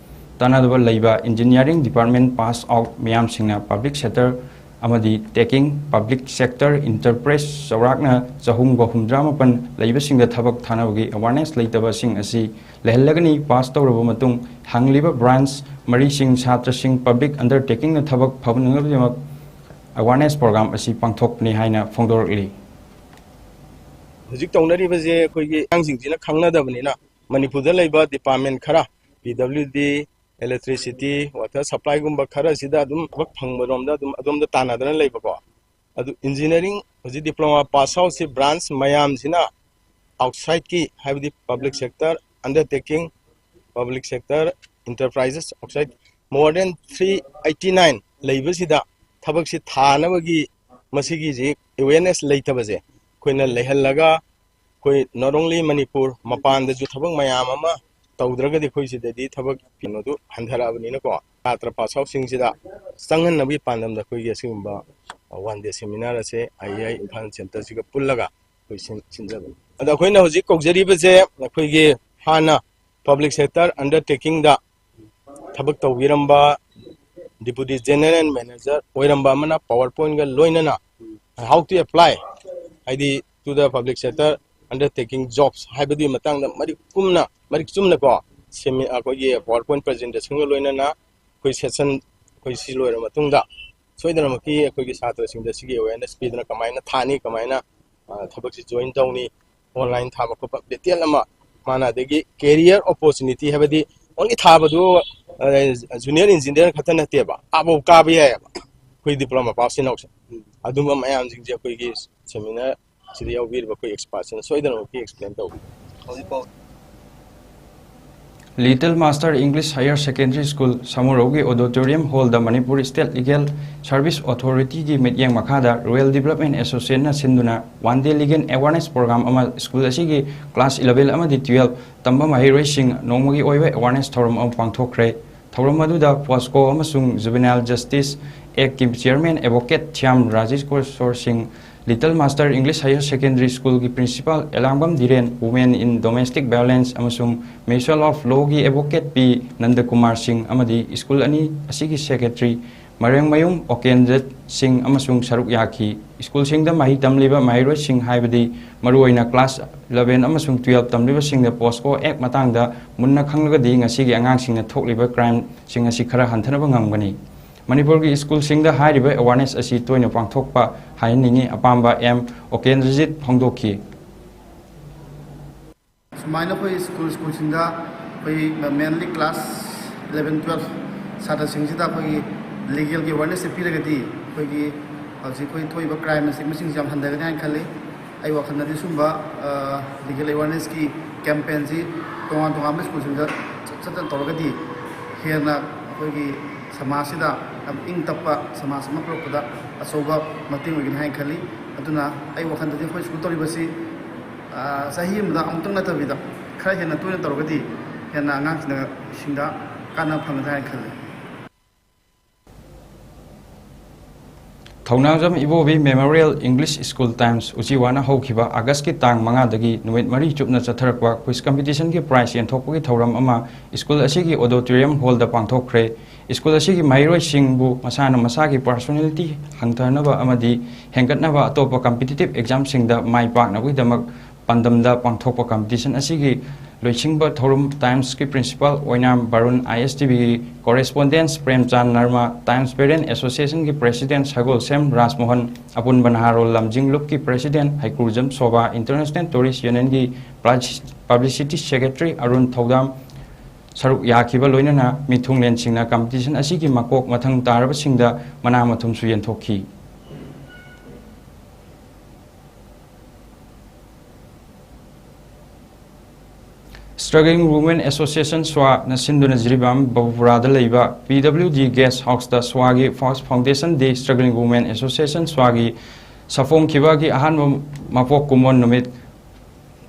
ꯇꯥꯟꯅꯗꯕ ꯂꯩꯕ engineering department pass out ꯃꯤꯌꯥꯝꯁꯤꯡꯅ public sector ꯑꯃꯗꯤ teching, public sector enterprise ꯆꯥꯎꯔꯥꯛꯅ ꯆꯍꯨꯝꯒ ꯍꯨꯝꯗ꯭ꯔꯥ ꯃꯥꯄꯟ ꯂꯩꯕꯁꯤꯡꯗ ꯊꯕꯛ ꯊꯥꯅꯕꯒꯤ awareness ꯂꯩꯇꯕꯁꯤꯡ ꯑꯁꯤ ꯂꯩꯍꯜꯂꯒꯅꯤ꯫ Pass ꯇꯧꯔꯕ ꯃꯇꯨꯡ ꯍꯥꯡꯂꯤꯕ branch ꯃꯔꯤꯁꯤꯡ ꯁꯥꯇ꯭ꯔꯁꯤꯡ public undertaking ꯅ ꯊꯕꯛ ꯐꯪꯅꯕꯒꯤꯗꯃꯛ awareness program ꯑꯁꯤ ꯄꯥꯡꯊꯣꯛꯄꯅꯤ ꯍꯥꯏꯅ ꯐꯣꯡꯗꯣꯔꯛꯂꯤ꯫ ꯍꯧꯖꯤꯛ ꯇꯧꯅꯔꯤꯕꯁꯦ ꯑꯩꯈꯣꯏꯒꯤ ꯑꯉꯥꯡꯁꯤꯡꯁꯤꯅ ꯈꯪꯅꯗꯕꯅꯤꯅ, ꯃꯅꯤꯄꯨꯔꯗ ꯂꯩꯕ department ꯈꯔ, P W D, electricity, water supply ꯒꯨꯝꯕ ꯈꯔꯁꯤꯗ ꯑꯗꯨꯝ ꯊꯕꯛ ꯐꯪꯕꯔꯣꯝꯗ ꯑꯗꯨꯝ ꯑꯗꯣꯝꯗ ꯇꯥꯟꯅꯗꯅ ꯂꯩꯕꯀꯣ꯫ ꯑꯗꯨ engineering ꯍꯧꯖꯤꯛ diploma pass out ꯁꯤ branch ꯃꯌꯥꯝꯁꯤꯅ outside ꯀꯤ, ꯍꯥꯏꯕꯗꯤ public sector undertaking, public sector enterprises outside, more than three eighty nine ꯂꯩꯕꯁꯤꯗ ꯊꯕꯛꯁꯤ ꯊꯥꯅꯕꯒꯤ ꯃꯁꯤꯒꯤꯁꯤ awareness ꯂꯩꯇꯕꯁꯦ ꯑꯩꯈꯣꯏꯅ ꯂꯩꯍꯜꯂꯒ, ꯑꯩꯈꯣꯏ not only ꯃꯅꯤꯄꯨꯔ, ꯃꯄꯥꯟꯗꯁꯨ ꯊꯕꯛ ꯃꯌꯥꯝ ꯑꯃ ꯇꯧꯗ꯭ꯔꯒꯗꯤ ꯑꯩꯈꯣꯏ ꯁꯤꯗꯗꯤ ꯊꯕꯛ ꯀꯩꯅꯣꯗꯨ ꯍꯟꯊꯔꯛꯑꯕꯅꯤꯅꯀꯣ, ꯁꯥꯇ꯭ꯔ pass out ꯁꯤꯡꯁꯤꯗ ꯆꯪꯍꯟꯅꯕꯒꯤ ꯄꯥꯟꯗꯝꯗ ꯑꯩꯈꯣꯏꯒꯤ ꯑꯁꯤꯒꯨꯝꯕ one day seminar ꯑꯁꯦ I A I Imphal center ꯁꯤꯒ ꯄꯨꯜꯂꯒ ꯑꯩꯈꯣꯏ ꯁꯤꯟ-, ꯁꯤꯟꯖꯕꯅꯤ꯫ ꯑꯗꯣ ꯑꯩꯈꯣꯏꯅ ꯍꯧꯖꯤꯛ ꯀꯧꯖꯔꯤꯕꯁꯦ ꯑꯩꯈꯣꯏꯒꯤ ꯍꯥꯟꯅ public sector undertaking ꯗ ꯊꯕꯛ ꯇꯧꯕꯤꯔꯝꯕ deputy general manager ꯑꯣꯏꯔꯝꯕ ꯑꯃꯅ PowerPoint ꯒ ꯂꯣꯏꯅꯅ how to apply, ꯍꯥꯏꯗꯤ to the public sector undertaking jobs ꯍꯥꯏꯕꯗꯨꯒꯤ ꯃꯇꯥꯡꯗ ꯃꯔꯤꯛ ꯀꯨꯝꯅ, ꯃꯔꯤꯛ ꯆꯨꯝꯅꯀꯣ, semi-, ꯑꯩꯈꯣꯏꯒꯤ PowerPoint presentation ꯒ ꯂꯣꯏꯅꯅ ꯑꯩꯈꯣꯏ session, ꯑꯩꯈꯣꯏ ꯁꯤ ꯂꯣꯏꯔ ꯃꯇꯨꯡꯗ ꯁꯣꯏꯗꯅꯃꯛꯀꯤ ꯑꯩꯈꯣꯏꯒꯤ ꯁꯥꯇ꯭ꯔꯁꯤꯡꯗ ꯁꯤꯒꯤ awareness ꯄꯤꯗꯨꯅ ꯀꯃꯥꯏꯅ ꯊꯥꯅꯤ, ꯀꯃꯥꯏꯅ ꯊꯕꯛꯁꯤ ꯖꯣꯏꯟ ꯇꯧꯅꯤ, ꯑꯣꯟꯂꯥꯏꯟ ꯊꯥꯕ ꯈꯣꯠꯄ ꯗꯤꯇꯦꯜ ꯑꯃ ꯃꯥꯅ, ꯑꯗꯒꯤ ꯀꯦꯔꯤꯌꯔ ꯑꯣꯄꯣꯔꯆꯨꯅꯤꯇꯤ ꯍꯥꯏꯕꯗꯤ ꯑꯣꯟꯂꯤ ꯊꯥꯕꯗꯨ ꯖꯨꯅꯤꯌꯔ ꯏꯟꯖꯤꯅꯤꯌꯔ ꯈꯛꯇ ꯅꯠꯇꯦꯕ, ꯑꯥꯕꯧ ꯀꯥꯕ ꯌꯥꯏꯑꯕ ꯑꯩꯈꯣꯏ ꯗꯤꯄ꯭ꯂꯣꯃꯥ ꯄꯥꯁ ꯏꯅꯥꯎꯁꯦ꯫ ꯑꯗꯨꯝꯕ ꯃꯌꯥꯝꯁꯤꯡꯁꯦ ꯑꯩꯈꯣꯏꯒꯤ ꯁꯦꯃꯤꯅꯥꯔ ꯁꯤꯗ ꯌꯥꯎꯕꯤꯔꯤꯕ ꯑꯩꯈꯣꯏ ꯑꯦꯛꯁꯄꯥꯔꯠꯁꯤꯅ ꯁꯣꯏꯗꯅꯃꯛꯀꯤ ꯑꯦꯛꯁꯄ꯭ꯂꯦꯟ ꯇꯧꯕꯤ꯫ ꯍꯧꯖꯤꯛꯐꯥꯎ Little Master English Higher Secondary School ꯁꯃꯨꯔꯧꯒꯤ ꯑꯣꯗꯤꯇꯣꯔꯤꯌꯝ ꯍꯣꯜꯗ ꯃꯅꯤꯄꯨꯔ ꯁ꯭ꯇꯦꯠ ꯂꯤꯒꯦꯜ ꯁꯔꯚꯤꯁ ꯑꯣꯊꯣꯔꯤꯇꯤꯒꯤ ꯃꯤꯠꯌꯦꯡ ꯃꯈꯥꯗ ꯔꯨꯔꯦꯜ ꯗꯤꯕꯂꯞꯃꯦꯟ ꯑꯦꯁꯣꯁꯤꯌꯦꯁꯟꯅ ꯁꯤꯟꯗꯨꯅ one day legal awareness programme ꯑꯃ ꯁ꯭ꯀꯨꯜ ꯑꯁꯤꯒꯤ ꯀ꯭ꯂꯥꯁ ꯏꯂꯚꯦꯟ ꯑꯃꯗꯤ ꯇꯨꯌꯦꯜꯐ ꯇꯝꯕ ꯃꯍꯩꯔꯣꯏꯁꯤꯡ ꯅꯣꯡꯃꯒꯤ ꯑꯣꯏꯕ ꯑꯦꯋꯥꯔꯅꯦꯁ ꯊꯧꯔꯝ ꯑꯃ ꯄꯥꯡꯊꯣꯛꯈ꯭ꯔꯦ꯫ ꯊꯧꯔꯝ ꯑꯗꯨꯗ ꯄꯣꯁꯀꯣ ꯑꯃꯁꯨꯡ ꯖꯨꯕꯦꯅꯥꯏꯜ ꯖꯁꯇꯤꯁ ꯑꯦꯛꯀꯤ chairman advocate Thiyam Rajeshwar Singh, Little Master English Higher Secondary Schoolꯒꯤ principal Elangbam Dhiren, Women in Domestic Violence ꯑꯃꯁꯨꯡ Mutual of Lawꯒꯤ ꯑꯦꯗꯚꯣꯀꯦꯠ ꯄꯤ ꯅꯟꯗꯀꯨꯃꯥꯔ ꯁꯤꯡ ꯑꯃꯗꯤ ꯁ꯭ꯀꯨꯜ ꯑꯅꯤ ꯑꯁꯤꯒꯤ ꯁꯦꯀ꯭ꯔꯦꯇꯔꯤ ꯃꯔꯦꯡꯃꯌꯨꯝ ꯑꯣꯀꯦꯟꯖꯠ ꯁꯤꯡ ꯑꯃꯁꯨꯡ ꯁꯔꯨꯛ ꯌꯥꯈꯤ꯫ ꯁ꯭ꯀꯨꯜꯁꯤꯡꯗ ꯃꯍꯩ ꯇꯝꯂꯤꯕ ꯃꯍꯩꯔꯣꯏꯁꯤꯡ, ꯍꯥꯏꯕꯗꯤ ꯃꯔꯨꯑꯣꯏꯅ ꯀ꯭ꯂꯥꯁ ꯏꯂꯚꯦꯟ ꯑꯃꯁꯨꯡ ꯇꯨꯌꯦꯜꯐ ꯇꯝꯂꯤꯕꯁꯤꯡꯗ ꯄꯣꯁꯀꯣ ꯑꯦꯛ ꯃꯇꯥꯡꯗ ꯃꯨꯟꯅ ꯈꯪꯂꯒꯗꯤ ꯉꯁꯤꯒꯤ ꯑꯉꯥꯡꯁꯤꯡꯅ ꯊꯣꯛꯂꯤꯕ ꯀ꯭ꯔꯥꯏꯝꯁꯤꯡ ꯑꯁꯤ ꯈꯔ ꯍꯟꯊꯅꯕ ꯉꯝꯒꯅꯤ꯫ ꯃꯅꯤꯄꯨꯔꯒꯤ ꯁ꯭ꯀꯨꯜꯁꯤꯡꯗ ꯍꯥꯏꯔꯤꯕ ꯑꯦꯋꯥꯔꯅꯦꯁ ꯑꯁꯤ ꯇꯣꯏꯅ ꯄꯥꯡꯊꯣꯛꯄ ꯍꯥꯏꯍꯟꯅꯤꯡꯏ, ꯑꯄꯥꯝꯕ ꯑꯦꯝ ꯑꯣꯀꯦꯟꯗ꯭ꯔꯖꯤꯠ ꯐꯣꯡꯗꯣꯛꯈꯤ꯫ ꯁꯨꯃꯥꯏꯅ ꯑꯩꯈꯣꯏ ꯁ꯭ꯀꯨꯜ, ꯁ꯭ꯀꯨꯜꯁꯤꯡꯗ ꯑꯩꯈꯣꯏ ꯃꯦꯟꯂꯤ ꯀ꯭ꯂꯥꯁ ꯏꯂꯚꯦꯟ, ꯇꯨꯌꯦꯜꯐ ꯁꯥꯇ꯭ꯔꯁꯤꯡꯁꯤꯗ ꯑꯩꯈꯣꯏꯒꯤ ꯂꯤꯒꯦꯜꯒꯤ ꯑꯦꯋꯥꯔꯅꯦꯁꯁꯦ ꯄꯤꯔꯒꯗꯤ ꯑꯩꯈꯣꯏꯒꯤ ꯍꯧꯖꯤꯛ ꯑꯩꯈꯣꯏ ꯊꯣꯛꯏꯕ ꯀ꯭ꯔꯥꯏꯝ ꯑꯁꯤ ꯃꯁꯤꯡꯁꯦ ꯌꯥꯝ ꯍꯟꯊꯒꯅꯤ ꯍꯥꯏꯅ ꯈꯜꯂꯤ꯫ ꯑꯩ ꯋꯥꯈꯜꯗꯗꯤ ꯁꯨꯝꯕ, ꯑ, ꯂꯤꯒꯦꯜ ꯑꯦꯋꯥꯔꯅꯦꯁꯀꯤ ꯀꯦꯝꯄꯦꯟꯁꯤ ꯇꯣꯉꯥꯟ ꯇꯣꯉꯥꯟꯕ ꯁ꯭ꯀꯨꯜꯁꯤꯡꯗ ꯆꯠ-, ꯆꯠꯇꯅ ꯇꯧꯔꯒꯗꯤ ꯍꯦꯟꯅ ꯑꯩꯈꯣꯏꯒꯤ ꯁꯃꯥꯖꯁꯤꯗ ꯌꯥꯝ ꯏꯪ ꯇꯞꯄ ꯁꯃꯥꯖ ꯑꯃ ꯄꯨꯔꯛꯄꯗ ꯑꯆꯧꯕ ꯃꯇꯦꯡ ꯑꯣꯏꯒꯅꯤ ꯍꯥꯏꯅ ꯈꯜꯂꯤ꯫ ꯑꯗꯨꯅ ꯑꯩ ꯋꯥꯈꯜꯗꯗꯤ ꯑꯩꯈꯣꯏ ꯁ꯭ꯀꯨꯜ ꯇꯧꯔꯤꯕꯁꯤ, ꯑ, ꯆꯍꯤ ꯑꯃꯗ ꯑꯃꯨꯛꯇꯪ ꯅꯠꯇꯕꯤꯗ ꯈꯔ ꯍꯦꯟꯅ ꯇꯣꯏꯅ ꯇꯧꯔꯒꯗꯤ ꯍꯦꯟꯅ ꯑꯉꯥꯡꯁꯤꯡꯗ, ꯁꯤꯡꯗ ꯀꯥꯟꯅꯕ ꯐꯪꯒꯗ꯭ꯔꯥ ꯍꯥꯏꯅ ꯈꯜꯂꯤ꯫ ꯊꯧꯅꯥꯖꯝ ꯏꯕꯣꯕꯤ Memorial English School Times ꯎꯆꯤꯋꯥꯅ ꯍꯧꯈꯤꯕ ꯑꯥꯒꯁꯀꯤ ꯇꯥꯡ ꯃꯉꯥꯗꯒꯤ ꯅꯨꯃꯤꯠ ꯃꯔꯤ ꯆꯨꯞꯅ ꯆꯠꯊꯔꯛꯄ quiz competitionꯒꯤ prize ꯌꯦꯟꯊꯣꯛꯄꯒꯤ ꯊꯧꯔꯝ ꯑꯃ ꯁ꯭ꯀꯨꯜ ꯑꯁꯤꯒꯤ auditorium hallꯗ ꯄꯥꯡꯊꯣꯛꯈ꯭ꯔꯦ꯫ ꯁ꯭ꯀꯨꯜ ꯑꯁꯤꯒꯤ ꯃꯍꯩꯔꯣꯏꯁꯤꯡꯕꯨ ꯃꯁꯥꯅ ꯃꯁꯥꯒꯤ personality ꯍꯟꯊꯅꯕ ꯑꯃꯗꯤ ꯍꯦꯟꯒꯠꯅꯕ ꯑꯇꯣꯞꯄ competitive examꯁꯤꯡꯗ ꯃꯥꯏ ꯄꯥꯛꯅꯕꯒꯤꯗꯃꯛ ꯄꯥꯟꯗꯝꯗ ꯄꯥꯡꯊꯣꯛꯄ competition ꯑꯁꯤꯒꯤ ꯂꯣꯏꯁꯤꯟꯕ ꯊꯧꯔꯝ ꯇꯥꯏꯝꯁꯀꯤ ꯄ꯭ꯔꯤꯟꯁꯤꯄꯥꯜ ꯑꯣꯏꯅꯥꯝ ꯕꯥꯔꯨꯟ, ꯑꯥꯏ ꯑꯦꯁ ꯇꯤ ꯚꯤꯒꯤ ꯀꯣꯔꯦꯁꯄꯣꯟꯗꯦꯟꯠ ꯄ꯭ꯔꯦꯝꯆꯥꯟ ꯅꯔꯃꯥ, ꯇꯥꯏꯝꯁ ꯄꯦꯔꯦꯟꯠ ꯑꯦꯁꯣꯁꯤꯌꯦꯁꯟꯒꯤ ꯄ꯭ꯔꯦꯁꯤꯗꯦꯟꯠ ꯁꯒꯣꯜꯁꯦꯝ ꯔꯥꯖꯃꯣꯍꯟ, ꯑꯄꯨꯟꯕ ꯅꯍꯥꯔꯣꯜ ꯂꯝꯖꯤꯡ ꯂꯨꯞꯀꯤ president Heikrujam Sobha, international tourist ꯌꯨꯅꯤꯌꯟꯒꯤ ꯄꯕ꯭ꯂꯤꯁꯤꯇꯤ ꯁꯦꯀ꯭ꯔꯦꯇꯔꯤ ꯑꯔꯨꯟ ꯊꯧꯗꯥꯝ ꯁꯔꯨꯛ ꯌꯥꯈꯤꯕ ꯂꯣꯏꯅꯅ ꯃꯤꯊꯨꯡꯂꯦꯟꯁꯤꯡꯅ ꯀꯝꯄꯤꯇꯤꯁꯟ ꯑꯁꯤꯒꯤ ꯃꯀꯣꯛ ꯃꯊꯪ ꯇꯥꯔꯕꯁꯤꯡꯗ ꯃꯅꯥ ꯃꯊꯨꯝꯁꯨ ꯌꯦꯟꯊꯣꯛꯈꯤ꯫ Struggling Women Association ꯁ꯭ꯋꯥꯅ ꯁꯤꯟꯗꯨꯅ ꯖꯤꯔꯤꯕꯥꯝ ꯕꯕꯨꯄꯨꯔꯥꯗ ꯂꯩꯕ ꯄꯤ ꯗꯕ꯭ꯂꯤꯎ ꯗꯤ ꯒꯦꯁ ꯍꯥꯎꯁꯇ ꯁ꯭ꯋꯥꯒꯤ first foundation day, Struggling Women Association ꯁ꯭ꯋꯥꯒꯤ ꯁꯥꯐꯣꯡꯈꯤꯕꯒꯤ ꯑꯍꯥꯟꯕ ꯃꯄꯣꯛ ꯀꯨꯝꯑꯣꯟ ꯅꯨꯃꯤꯠ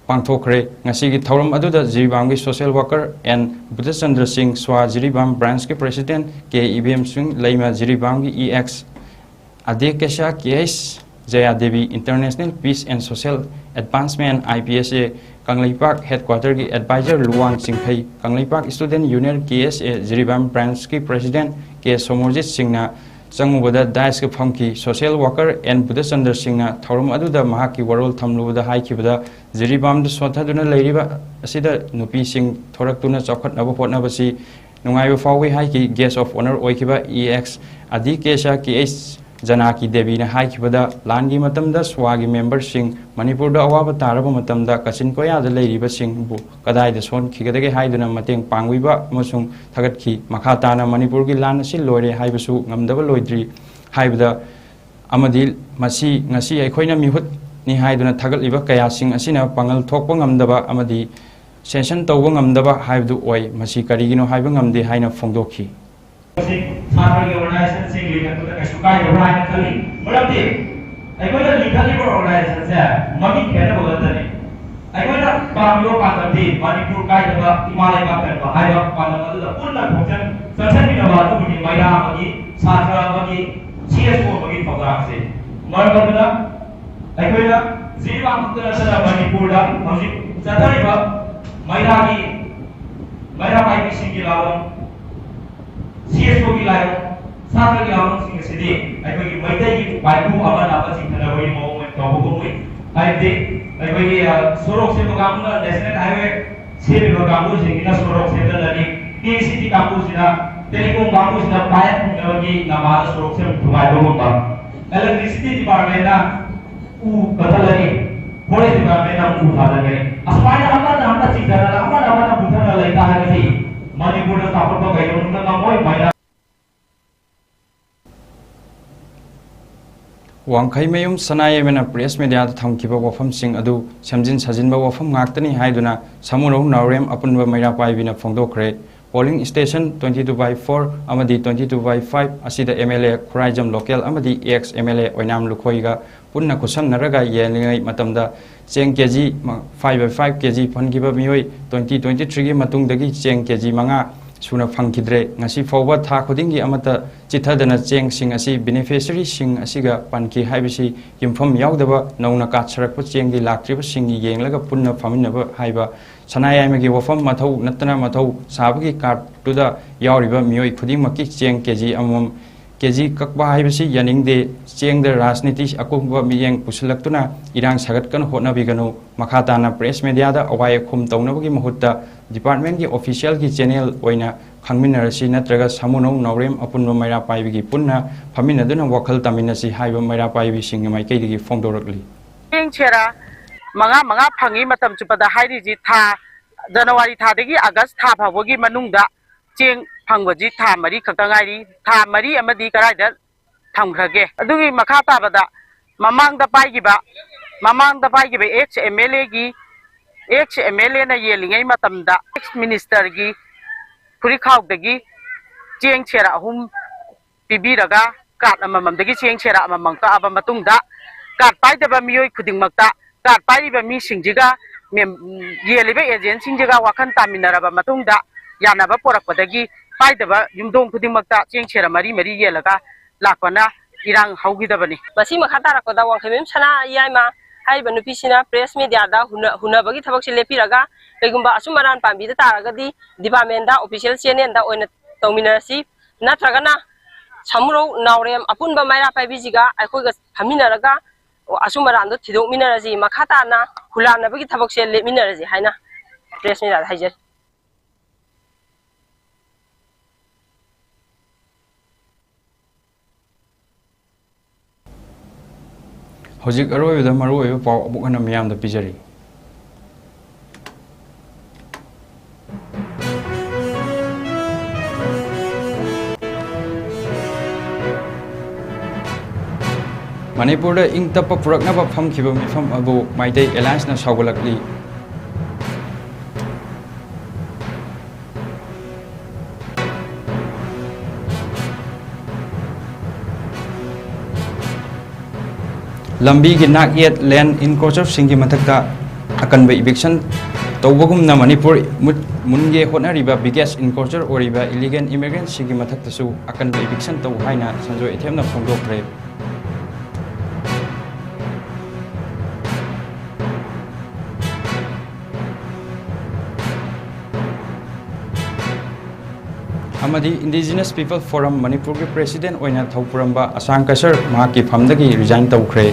ꯄꯥꯡꯊꯣꯛꯈ꯭ꯔꯦ꯫ ꯉꯁꯤꯒꯤ ꯊꯧꯔꯝ ꯑꯗꯨꯗ ꯖꯤꯔꯤꯕꯥꯝꯒꯤ social worker N Budhachandra Singh, ꯁ꯭ꯋꯥ ꯖꯤꯔꯤꯕꯥꯝ ꯕ꯭ꯔꯥꯟꯁꯀꯤ ꯄ꯭ꯔꯦꯁꯤꯗꯦꯟꯠ ꯀꯦ ꯏꯕꯦꯝ ꯁꯤꯡ, ꯂꯩꯃ ꯖꯤꯔꯤꯕꯥꯝꯒꯤ ꯏ ꯑꯦꯛꯁ ꯑꯗꯦꯀꯦꯁꯥ K H Jayadevi, International Peace and Social Advancement, I P S A, Kangleipak ꯍꯦꯗꯀ꯭ꯋꯥꯇꯔꯒꯤ adviser Luwang Chingkhei, Kangleipak student union K S A Jiribam ꯕ꯭ꯔꯥꯟꯁꯀꯤ ꯄ꯭ꯔꯦꯁꯤꯗꯦꯟꯠ ꯀꯦ ꯁꯣꯃꯣꯔꯖꯤꯠ ꯁꯤꯡꯅ ꯆꯪꯉꯨꯕꯗ ꯗꯥꯏꯁꯀ ꯐꯝꯈꯤ꯫ ꯁꯣꯁꯤꯌꯦꯜ ꯋꯥꯔꯀꯔ ꯑꯦꯟ ꯕꯨꯙꯆꯟꯗ꯭ꯔ ꯁꯤꯡꯅ ꯊꯧꯔꯝ ꯑꯗꯨꯗ ꯃꯍꯥꯛꯀꯤ ꯋꯥꯔꯣꯜ ꯊꯝꯂꯨꯕꯗ ꯍꯥꯏꯈꯤꯕꯗ, ꯖꯤꯔꯤꯕꯥꯝꯗ ꯁꯣꯟꯊꯗꯨꯅ ꯂꯩꯔꯤꯕ ꯑꯁꯤꯗ ꯅꯨꯄꯤꯁꯤꯡ ꯊꯣꯔꯛꯇꯨꯅ ꯆꯥꯎꯈꯠꯅꯕ ꯍꯣꯠꯅꯕꯁꯤ ꯅꯨꯡꯉꯥꯏꯕ ꯐꯥꯎꯏ ꯍꯥꯏꯈꯤ꯫ Guest of Honour ꯑꯣꯏꯈꯤꯕ ꯏ ꯑꯦꯛꯁ ꯑꯗꯤꯀꯦꯁꯥ ꯀꯦ ꯑꯩꯆ ꯖꯅꯥꯀꯤ ꯗꯦꯕꯤꯅ ꯍꯥꯏꯈꯤꯕꯗ, ꯂꯥꯟꯒꯤ ꯃꯇꯝꯗ ꯁ꯭ꯋꯥꯒꯤ ꯃꯦꯝꯕꯔꯁꯤꯡ ꯃꯅꯤꯄꯨꯔꯗ ꯑꯋꯥꯕ ꯇꯥꯔꯕ ꯃꯇꯝꯗ ꯀꯥꯆꯤꯟ ꯀꯣꯌꯥꯗ ꯂꯩꯔꯤꯕꯁꯤꯡꯕꯨ ꯀꯗꯥꯏꯗ ꯁꯣꯟꯈꯤꯒꯗꯒꯦ ꯍꯥꯏꯗꯨꯅ ꯃꯇꯦꯡ ꯄꯥꯡꯕꯤꯕ ꯑꯃꯁꯨꯡ ꯊꯥꯒꯠꯈꯤ꯫ ꯃꯈꯥ ꯇꯥꯅ ꯃꯅꯤꯄꯨꯔꯒꯤ ꯂꯥꯟ ꯑꯁꯤ ꯂꯣꯏꯔꯦ ꯍꯥꯏꯕꯁꯨ ꯉꯝꯗꯕ ꯂꯣꯏꯗ꯭ꯔꯤ ꯍꯥꯏꯕꯗ, ꯑꯃꯗꯤ ꯃꯁꯤ ꯉꯁꯤ ꯑꯩꯈꯣꯏꯅ ꯃꯤꯍꯨꯠꯅꯤ ꯍꯥꯏꯗꯨꯅ ꯊꯥꯒꯠꯂꯤꯕ ꯀꯌꯥꯁꯤꯡ ꯑꯁꯤꯅ ꯄꯥꯡꯒꯜ ꯊꯣꯛꯄ ꯉꯝꯗꯕ ꯑꯃꯗꯤ ꯁꯦꯟꯁꯟ ꯇꯧꯕ ꯉꯝꯗꯕ ꯍꯥꯏꯕꯗꯨ ꯑꯣꯏ꯫ ꯃꯁꯤ ꯀꯔꯤꯒꯤꯅꯣ ꯍꯥꯏꯕ ꯉꯝꯗꯦ ꯍꯥꯏꯅ ꯐꯣꯡꯗꯣꯛꯈꯤ꯫ ꯁꯥꯇ꯭ꯔꯒꯤ ꯑꯣꯔꯒꯅꯥꯏꯖꯦꯁꯟꯁꯤꯡ ꯂꯤꯡꯈꯠꯄꯗ ꯀꯩꯁꯨ ꯀꯥꯏꯗꯕ꯭ꯔꯥ ꯍꯥꯏꯅ ꯈꯜꯂꯤ꯫ ꯃꯔꯝꯗꯤ ꯑꯩꯈꯣꯏꯅ ꯂꯤꯡꯈꯠꯂꯤꯕ ꯑꯣꯔꯒꯅꯥꯏꯖꯦꯁꯟꯁꯦ ꯃꯃꯤꯡ ꯈꯦꯠꯅꯕ ꯈꯛꯇꯅꯤ꯫ ꯑꯩꯈꯣꯏꯅ ꯄꯥꯝꯃꯤꯕ ꯄꯥꯟꯗꯝꯗꯤ ꯃꯅꯤꯄꯨꯔ ꯀꯥꯏꯗꯕ, ꯏꯃꯥ ꯂꯩꯕꯥꯛ ꯀꯟꯕ ꯍꯥꯏꯕ ꯄꯥꯟꯗꯝ ꯑꯗꯨꯗ ꯄꯨꯟꯅ ꯈꯣꯡꯖꯪ ꯆꯪꯁꯤꯟꯃꯤꯟꯅꯕ ꯑꯗꯨꯕꯨꯅꯤ ꯃꯩꯔꯥ ꯑꯃꯒꯤ, ꯁꯥꯇ꯭ꯔ ꯑꯃꯒꯤ, ꯁꯤ ꯑꯦꯁ ꯑꯣ ꯑꯃꯒꯤ ꯊꯧꯗꯥꯡꯁꯦ꯫ ꯃꯔꯝ ꯑꯗꯨꯅ ꯑꯩꯈꯣꯏꯅ ꯖꯤꯔꯤꯕꯥꯝ ꯈꯛꯇ ꯅꯠꯇꯅ ꯃꯅꯤꯄꯨꯔꯗ ꯍꯧꯖꯤꯛ ꯆꯠꯊꯔꯤꯕ ꯃꯩꯔꯥꯒꯤ, ꯃꯩꯔꯥ ꯄꯥꯏꯕꯤꯁꯤꯡꯒꯤ ꯂꯥꯂꯣꯡ, ꯁꯤ ꯑꯦꯁ ꯑꯣꯒꯤ ꯂꯥꯂꯣꯡ, ꯁꯥꯇ꯭ꯔꯒꯤ ꯂꯥꯂꯣꯡꯁꯤꯡ ꯑꯁꯤꯗꯤ ꯑꯩꯈꯣꯏꯒꯤ ꯃꯩꯇꯩꯒꯤ ꯋꯥꯏꯈꯨ ꯑꯃꯅ ꯑꯃ ꯆꯤꯡꯊꯅꯕꯒꯤ ꯃꯑꯣꯡ ꯑꯣꯏꯅ ꯇꯧꯕ ꯀꯨꯝꯃꯨꯏ꯫ ꯍꯥꯏꯕꯗꯤ ꯑꯩꯈꯣꯏꯒꯤ, ꯑ, ꯁꯣꯔꯣꯛꯁꯦ ꯃꯣꯏꯔꯥꯡ ꯅꯦꯁꯅꯦꯜ ꯍꯥꯏꯋꯦ ꯁꯦꯝꯃꯤꯕ ꯀꯥꯡꯕꯨꯁꯤꯡꯁꯤꯅ ꯁꯣꯔꯣꯛ ꯁꯦꯝꯖꯤꯜꯂꯅꯤ꯫ K C T ꯀꯥꯡꯕꯨꯁꯤꯅ, telecom ꯀꯥꯡꯕꯨꯁꯤꯅ pipe ꯄꯨꯅꯕꯒꯤ ꯅꯃꯥꯗ ꯁꯣꯔꯣꯛ ꯁꯦꯝ ꯊꯨꯒꯥꯏꯕꯒꯨꯝꯕ, electricity department ꯅ ꯎ ꯀꯛꯊꯠꯂꯅꯤ, forest department ꯅ ꯎ ꯊꯥꯖꯤꯟꯒꯅꯤ꯫ ꯑꯁꯨꯃꯥꯏꯅ ꯑꯃꯅ ꯑꯃ ꯆꯤꯡꯊꯅ, ꯑꯃꯅ ꯑꯃꯅ ꯃꯨꯊꯅ ꯂꯩ ꯇꯥꯔꯒꯗꯤ ꯃꯅꯤꯄꯨꯔꯗ ꯆꯥꯎꯈꯠꯄ ꯀꯩꯗꯧꯅꯨꯡꯗ ꯉꯝꯃꯣꯏ꯫ ꯃꯩꯔꯥ ꯋꯥꯡꯈꯩꯃꯌꯨꯝ ꯁꯅꯥꯌꯥꯏꯃꯅ press media ꯗ ꯊꯝꯈꯤꯕ ꯋꯥꯐꯝꯁꯤꯡ ꯑꯗꯨ ꯁꯦꯝꯖꯤꯟ ꯁꯥꯖꯤꯟꯕ ꯋꯥꯐꯝ ꯉꯥꯛꯇꯅꯤ ꯍꯥꯏꯗꯨꯅ ꯁꯃꯨꯔꯧ ꯅꯥꯎꯔꯦꯝ ꯑꯄꯨꯟꯕ ꯃꯩꯔꯥ ꯄꯥꯏꯕꯤꯅ ꯐꯣꯡꯗꯣꯛꯈ꯭ꯔꯦ꯫ Polling station twenty two by four ꯑꯃꯗꯤ twenty two by five ꯑꯁꯤꯗ M L A Khuraijam local ꯑꯃꯗꯤ ex M L A ꯑꯣꯏꯅꯥꯝ ꯂꯨꯈꯣꯏꯒ ꯄꯨꯟꯅ ꯈꯨꯠꯁꯝꯅꯔꯒ ꯌꯦꯡꯂꯤꯉꯩ ꯃꯇꯝꯗ ꯆꯦꯡ ꯀꯦ G five by five K G ꯐꯪꯈꯤꯕ ꯃꯤꯑꯣꯏ twenty twenty three ꯒꯤ ꯃꯇꯨꯡꯗꯒꯤ ꯆꯦꯡ ꯀꯦ ꯖꯤ ꯃꯉꯥ ꯁꯨꯅ ꯐꯪꯈꯤꯗ꯭ꯔꯦ꯫ ꯉꯁꯤ ꯐꯥꯎꯕ ꯊꯥ ꯈꯨꯗꯤꯡꯒꯤ ꯑꯃꯠꯇ ꯆꯤꯠꯊꯗꯅ ꯆꯦꯡꯁꯤꯡ ꯑꯁꯤ beneficiary ꯁꯤꯡ ꯑꯁꯤꯒ ꯄꯟꯈꯤ ꯍꯥꯏꯕꯁꯤ ꯌꯨꯝꯐꯝ ꯌꯥꯎꯗꯕ ꯅꯧꯅ ꯀꯥꯠ ꯁꯥꯔꯛꯄ ꯆꯦꯡꯒꯤ ꯂꯥꯛꯇ꯭ꯔꯤꯕꯁꯤꯡꯒꯤ ꯌꯦꯡꯂꯒ ꯄꯨꯟꯅ ꯐꯝꯃꯤꯟꯅꯕ ꯍꯥꯏꯕ ꯁꯅꯥꯌꯥꯏꯃꯒꯤ ꯋꯥꯐꯝ ꯃꯊꯧ ꯅꯠꯇꯅ ꯃꯊꯧ ꯁꯥꯕꯒꯤ ꯀꯥꯔꯠꯇꯨꯗ ꯌꯥꯎꯔꯤꯕ ꯃꯤꯑꯣꯏ ꯈꯨꯗꯤꯡꯃꯛꯀꯤ ꯆꯦꯡ ꯀꯦ ꯖꯤ ꯑꯃꯃꯝ ꯀꯦ ꯖꯤ ꯀꯛꯄ ꯍꯥꯏꯕꯁꯤ ꯌꯥꯅꯤꯡꯗꯦ꯫ ꯆꯦꯡꯗ ꯔꯥꯖꯅꯤꯇꯤ ꯑꯀꯨꯞꯄ ꯃꯤꯠꯌꯦꯡ ꯄꯨꯁꯤꯜꯂꯛꯇꯨꯅ ꯏꯔꯥꯡ ꯁꯥꯒꯠꯀꯅ ꯍꯣꯠꯅꯕꯤꯒꯅꯨ꯫ ꯃꯈꯥ ꯇꯥꯅ press media ꯗ ꯑꯋꯥꯏ ꯑꯈꯨꯝ ꯇꯧꯅꯕꯒꯤ ꯃꯍꯨꯠꯇ department ꯀꯤ official ꯒꯤ channel ꯑꯣꯏꯅ ꯈꯪꯃꯤꯟꯅꯔꯁꯤ, ꯅꯠꯇ꯭ꯔꯒ ꯁꯃꯨꯅꯧ ꯅꯥꯎꯔꯦꯝ ꯑꯄꯨꯟꯕ ꯃꯩꯔꯥ ꯄꯥꯏꯕꯤꯒꯤ ꯄꯨꯟꯅ ꯐꯝꯃꯤꯟꯅꯗꯨꯅ ꯋꯥꯈꯜ ꯇꯥꯃꯤꯟꯅꯁꯤ ꯍꯥꯏꯕ ꯃꯩꯔꯥ ꯄꯥꯏꯕꯤꯁꯤꯡꯒꯤ ꯃꯥꯏꯀꯩꯗꯒꯤ ꯐꯣꯡꯗꯣꯔꯛꯂꯤ꯫ ꯆꯦꯡ ꯁꯦꯔ ꯃꯉꯥ ꯃꯉꯥ ꯐꯪꯉꯤ ꯃꯇꯝ ꯆꯨꯞꯄꯗ ꯍꯥꯏꯔꯤꯁꯤ ꯊꯥ ꯖꯅꯋꯥꯔꯤ ꯊꯥꯗꯒꯤ ꯑꯥꯒꯁ ꯊꯥ ꯐꯥꯎꯕꯒꯤ ꯃꯅꯨꯡꯗ ꯆꯦꯡ ꯐꯪꯕꯁꯤ ꯊꯥ ꯃꯔꯤ ꯈꯛꯇ ꯉꯥꯏꯔꯤ꯫ ꯊꯥ ꯃꯔꯤ ꯑꯃꯗꯤ ꯀꯗꯥꯏꯗ ꯊꯝꯈ꯭ꯔꯒꯦ? ꯑꯗꯨꯒꯤ ꯃꯈꯥ ꯇꯥꯕꯗ ꯃꯃꯥꯡꯗ ꯄꯥꯏꯈꯤꯕ, ꯃꯃꯥꯡꯗ ꯄꯥꯏꯈꯤꯕ ex M L A ꯒꯤ, ex M L A ꯅ ꯌꯦꯜꯂꯤꯉꯩ ꯃꯇꯝꯗ ex minister ꯒꯤ ꯐꯨꯔꯤꯠꯈꯥꯎꯗꯒꯤ ꯆꯦꯡ ꯁꯦꯔ ꯑꯍꯨꯝ ꯄꯤꯕꯤꯔꯒ ꯀꯥꯔꯠ ꯑꯃꯃꯝꯗꯒꯤ ꯆꯦꯡ ꯁꯦꯔ ꯑꯃꯃꯝ ꯀꯛꯑꯕ ꯃꯇꯨꯡꯗ, ꯀꯥꯔꯠ ꯄꯥꯏꯗꯕ ꯃꯤꯑꯣꯏ ꯈꯨꯗꯤꯡꯃꯛꯇ, ꯀꯥꯔꯠ ꯄꯥꯏꯔꯤꯕ ꯃꯤꯁꯤꯡꯁꯤꯒ ꯃꯦꯝ-, ꯌꯦꯜꯂꯤꯕ agent ꯁꯤꯡꯁꯤꯒ ꯋꯥꯈꯜ ꯇꯥꯃꯤꯟꯅꯔꯕ ꯃꯇꯨꯡꯗ, ꯌꯥꯅꯕ ꯄꯣꯔꯛꯄꯗꯒꯤ ꯄꯥꯏꯗꯕ ꯌꯨꯝꯊꯣꯡ ꯈꯨꯗꯤꯡꯃꯛꯇ ꯆꯦꯡ ꯁꯦꯔ ꯃꯔꯤ ꯃꯔꯤ ꯌꯦꯜꯂꯒ ꯂꯥꯛꯄꯅ ꯏꯔꯥꯡ ꯍꯧꯈꯤꯗꯕꯅꯤ꯫ ꯃꯁꯤ ꯃꯈꯥ ꯇꯥꯔꯛꯄꯗ ꯋꯥꯡꯈꯩꯃꯌꯨꯝ ꯁꯅꯥ ꯌꯥꯏꯃ ꯍꯥꯏꯔꯤꯕ ꯅꯨꯄꯤꯁꯤꯅ press media ꯗ ꯍꯨꯟꯅ-, ꯍꯨꯟꯅꯕꯒꯤ ꯊꯕꯛꯁꯤ ꯂꯦꯞꯄꯤꯔꯒ, ꯀꯩꯒꯨꯝꯕ ꯑꯆꯨꯝ ꯑꯔꯥꯟ ꯄꯥꯝꯕꯤꯗ ꯇꯥꯔꯒꯗꯤ department ꯗ official channel ꯗ ꯑꯣꯏꯅ ꯇꯧꯃꯤꯟꯅꯔꯁꯤ, ꯅꯠꯇ꯭ꯔꯒꯅ ꯁꯃꯨꯔꯧ ꯅꯥꯎꯔꯦꯝ ꯑꯄꯨꯟꯕ ꯃꯩꯔꯥ ꯄꯥꯏꯕꯤꯁꯤꯒ ꯑꯩꯈꯣꯏꯒ ꯐꯝꯃꯤꯟꯅꯔꯒ ꯑꯆꯨꯝ ꯑꯔꯥꯟꯗꯣ ꯊꯤꯗꯣꯛꯃꯤꯟꯅꯔꯁꯤ, ꯃꯈꯥ ꯇꯥꯅ ꯍꯨꯜꯂꯥꯟꯅꯕꯒꯤ ꯊꯕꯛꯁꯦ ꯂꯦꯞꯃꯤꯟꯅꯔꯁꯤ ꯍꯥꯏꯅ ꯄ꯭ꯔꯦꯁ ꯃꯤꯠ ꯑꯗ ꯍꯥꯏꯖꯔꯤ꯫ ꯍꯧꯖꯤꯛ ꯑꯔꯣꯏꯕꯗ ꯃꯔꯨꯑꯣꯏꯕ ꯄꯥꯎ ꯑꯃꯨꯛ ꯍꯟꯅ ꯃꯤꯌꯥꯝꯗ ꯄꯤꯖꯔꯤ꯫ ꯃꯅꯤꯄꯨꯔꯗ ꯏꯪ ꯇꯞꯄ ꯄꯨꯔꯛꯅꯕ ꯐꯝꯈꯤꯕ ꯃꯤꯐꯝ ꯑꯗꯨ ꯃꯩꯇꯩ ꯑꯦꯂꯥꯌꯟꯁꯅ ꯁꯧꯒꯠꯂꯛꯂꯤ꯫ ꯂꯝꯕꯤꯒꯤ ꯅꯥꯛ ꯌꯦꯠ ꯂꯦꯟ ꯏꯟꯀ꯭ꯔꯣꯆꯔꯁꯤꯡꯒꯤ ꯃꯊꯛꯇ ꯑꯀꯟꯕ ꯏꯚꯤꯛꯁꯟ ꯇꯧꯕꯒꯨꯝꯅ ꯃꯅꯤꯄꯨꯔ ꯃꯨꯠ-, ꯃꯨꯟꯒꯦ ꯍꯣꯠꯅꯔꯤꯕ ꯕꯤꯒꯦꯁ ꯏꯟꯀ꯭ꯔꯣꯆꯔ ꯑꯣꯏꯔꯤꯕ ꯏꯂꯤꯒꯦꯜ ꯏꯃꯤꯒ꯭ꯔꯦꯟꯠꯁꯤꯡꯒꯤ ꯃꯊꯛꯇꯁꯨ ꯑꯀꯟꯕ ꯏꯚꯤꯛꯁꯟ ꯇꯧ ꯍꯥꯏꯅ ꯁꯟꯖꯣꯏ ꯏꯊꯦꯝꯅ ꯐꯣꯡꯗꯣꯛꯈ꯭ꯔꯦ꯫ ꯑꯃꯗꯤ Indigenous People Forum ꯃꯅꯤꯄꯨꯔꯒꯤ ꯄ꯭ꯔꯦꯁꯤꯗꯦꯟꯠ ꯑꯣꯏꯅ ꯊꯧꯄꯨꯔꯝꯕ ꯑꯁꯥꯡ ꯀꯁꯔ ꯃꯍꯥꯛꯀꯤ ꯐꯝꯗꯒꯤ ꯔꯤꯖꯥꯏꯟ ꯇꯧꯈ꯭ꯔꯦ꯫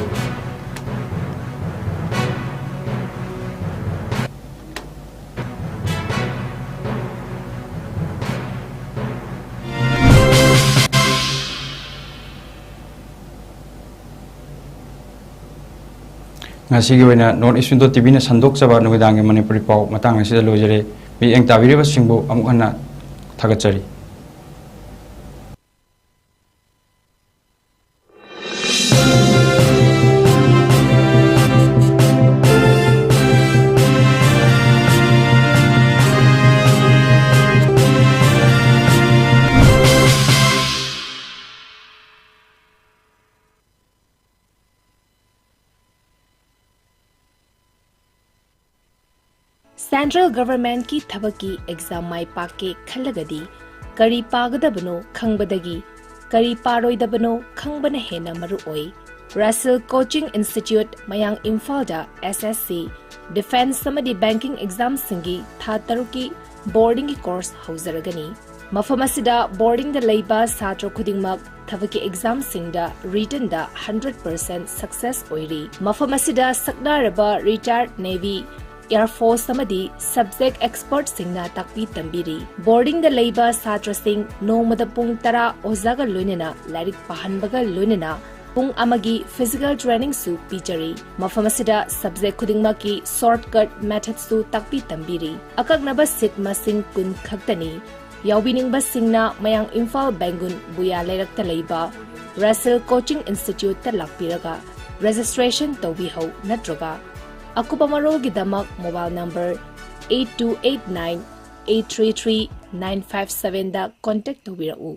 ꯉꯁꯤꯒꯤ ꯑꯣꯏꯅ North East Window ꯇꯤꯚꯤꯅ ꯁꯟꯗꯣꯛꯆꯕ ꯅꯨꯃꯤꯗꯥꯡꯒꯤ ꯃꯅꯤꯄꯨꯔꯤ ꯄꯥꯎ ꯃꯇꯥꯡ ꯑꯁꯤꯗ ꯂꯣꯏꯖꯔꯦ꯫ ꯃꯤꯠꯌꯦꯡ ꯇꯥꯕꯤꯔꯤꯕꯁꯤꯡꯕꯨ ꯑꯃꯨꯛ ꯍꯟꯅ ꯊꯥꯒꯠꯆꯔꯤ꯫ Central Government ꯀꯤ ꯊꯕꯛꯀꯤ exam ꯃꯥꯏ ꯄꯥꯛꯀꯦ ꯈꯜꯂꯒꯗꯤ ꯀꯔꯤ ꯄꯥꯒꯗꯕꯅꯣ ꯈꯪꯕꯗꯒꯤ ꯀꯔꯤ ꯄꯥꯔꯣꯏꯗꯕꯅꯣ ꯈꯪꯕꯅ ꯍꯦꯟꯅ ꯃꯔꯨ ꯑꯣꯏ꯫ Russell Coaching Institute, ꯃꯌꯥꯡ ꯏꯝꯐꯥꯜꯗ S S C, defence ꯑꯃꯗꯤ banking exam ꯁꯤꯡꯒꯤ ꯊꯥ ꯇꯔꯨꯛꯀꯤ boarding ꯒꯤ course ꯍꯧꯖꯔꯒꯅꯤ꯫ ꯃꯐꯝ ꯑꯁꯤꯗ boarding ꯗ ꯂꯩꯕ ꯁꯥꯇ꯭ꯔ ꯈꯨꯗꯤꯡꯃꯛ ꯊꯕꯛꯀꯤ exam ꯁꯤꯡꯗ written ꯗ hundred percent success ꯑꯣꯏꯔꯤ꯫ ꯃꯐꯝ ꯑꯁꯤꯗ ꯁꯛꯅꯥꯔꯕ retired Navy Air Force ꯑꯃꯗꯤ subject expertꯁꯤꯡꯅ ꯇꯥꯛꯄꯤ ꯇꯝꯕꯤꯔꯤ꯫ Boardingꯗ ꯂꯩꯕ ꯁꯥꯇ꯭ꯔꯁꯤꯡ ꯅꯣꯡꯃꯗ ꯄꯨꯡ ꯇꯔꯥ ꯑꯣꯖꯥꯒ ꯂꯣꯏꯅꯅ ꯂꯥꯏꯔꯤꯛ ꯄꯥꯍꯟꯕꯒ ꯂꯣꯏꯅꯅ ꯄꯨꯡ ꯑꯃꯒꯤ physical trainingꯁꯨ ꯄꯤꯖꯔꯤ꯫ ꯃꯐꯝ ꯑꯁꯤꯗ subject ꯈꯨꯗꯤꯡꯃꯛꯀꯤ shortcut methodꯁꯨ ꯇꯥꯛꯄꯤ ꯇꯝꯕꯤꯔꯤ꯫ ꯑꯀꯛꯅꯕ seat ꯃꯁꯤꯡ ꯀꯨꯟ ꯈꯛꯇꯅꯤ꯫ ꯌꯥꯎꯕꯤꯅꯤꯡꯕꯁꯤꯡꯅ ꯃꯌꯥꯡ ꯏꯝꯐꯥꯜ ꯕꯦꯡꯒꯨꯟ ꯕꯨꯌꯥ ꯂꯩꯔꯛꯇ ꯂꯩꯕ Russell Coaching Instituteꯇ ꯂꯥꯛꯄꯤꯔꯒ registration ꯇꯧꯕꯤꯍꯧ ꯅꯠꯇ꯭ꯔꯒ ꯑꯀꯨꯞꯄ ꯃꯔꯣꯜꯒꯤꯗꯃꯛ mobile number eight two eight nine eight three three nine five sevenꯗ contact ꯇꯧꯕꯤꯔꯛꯎ꯫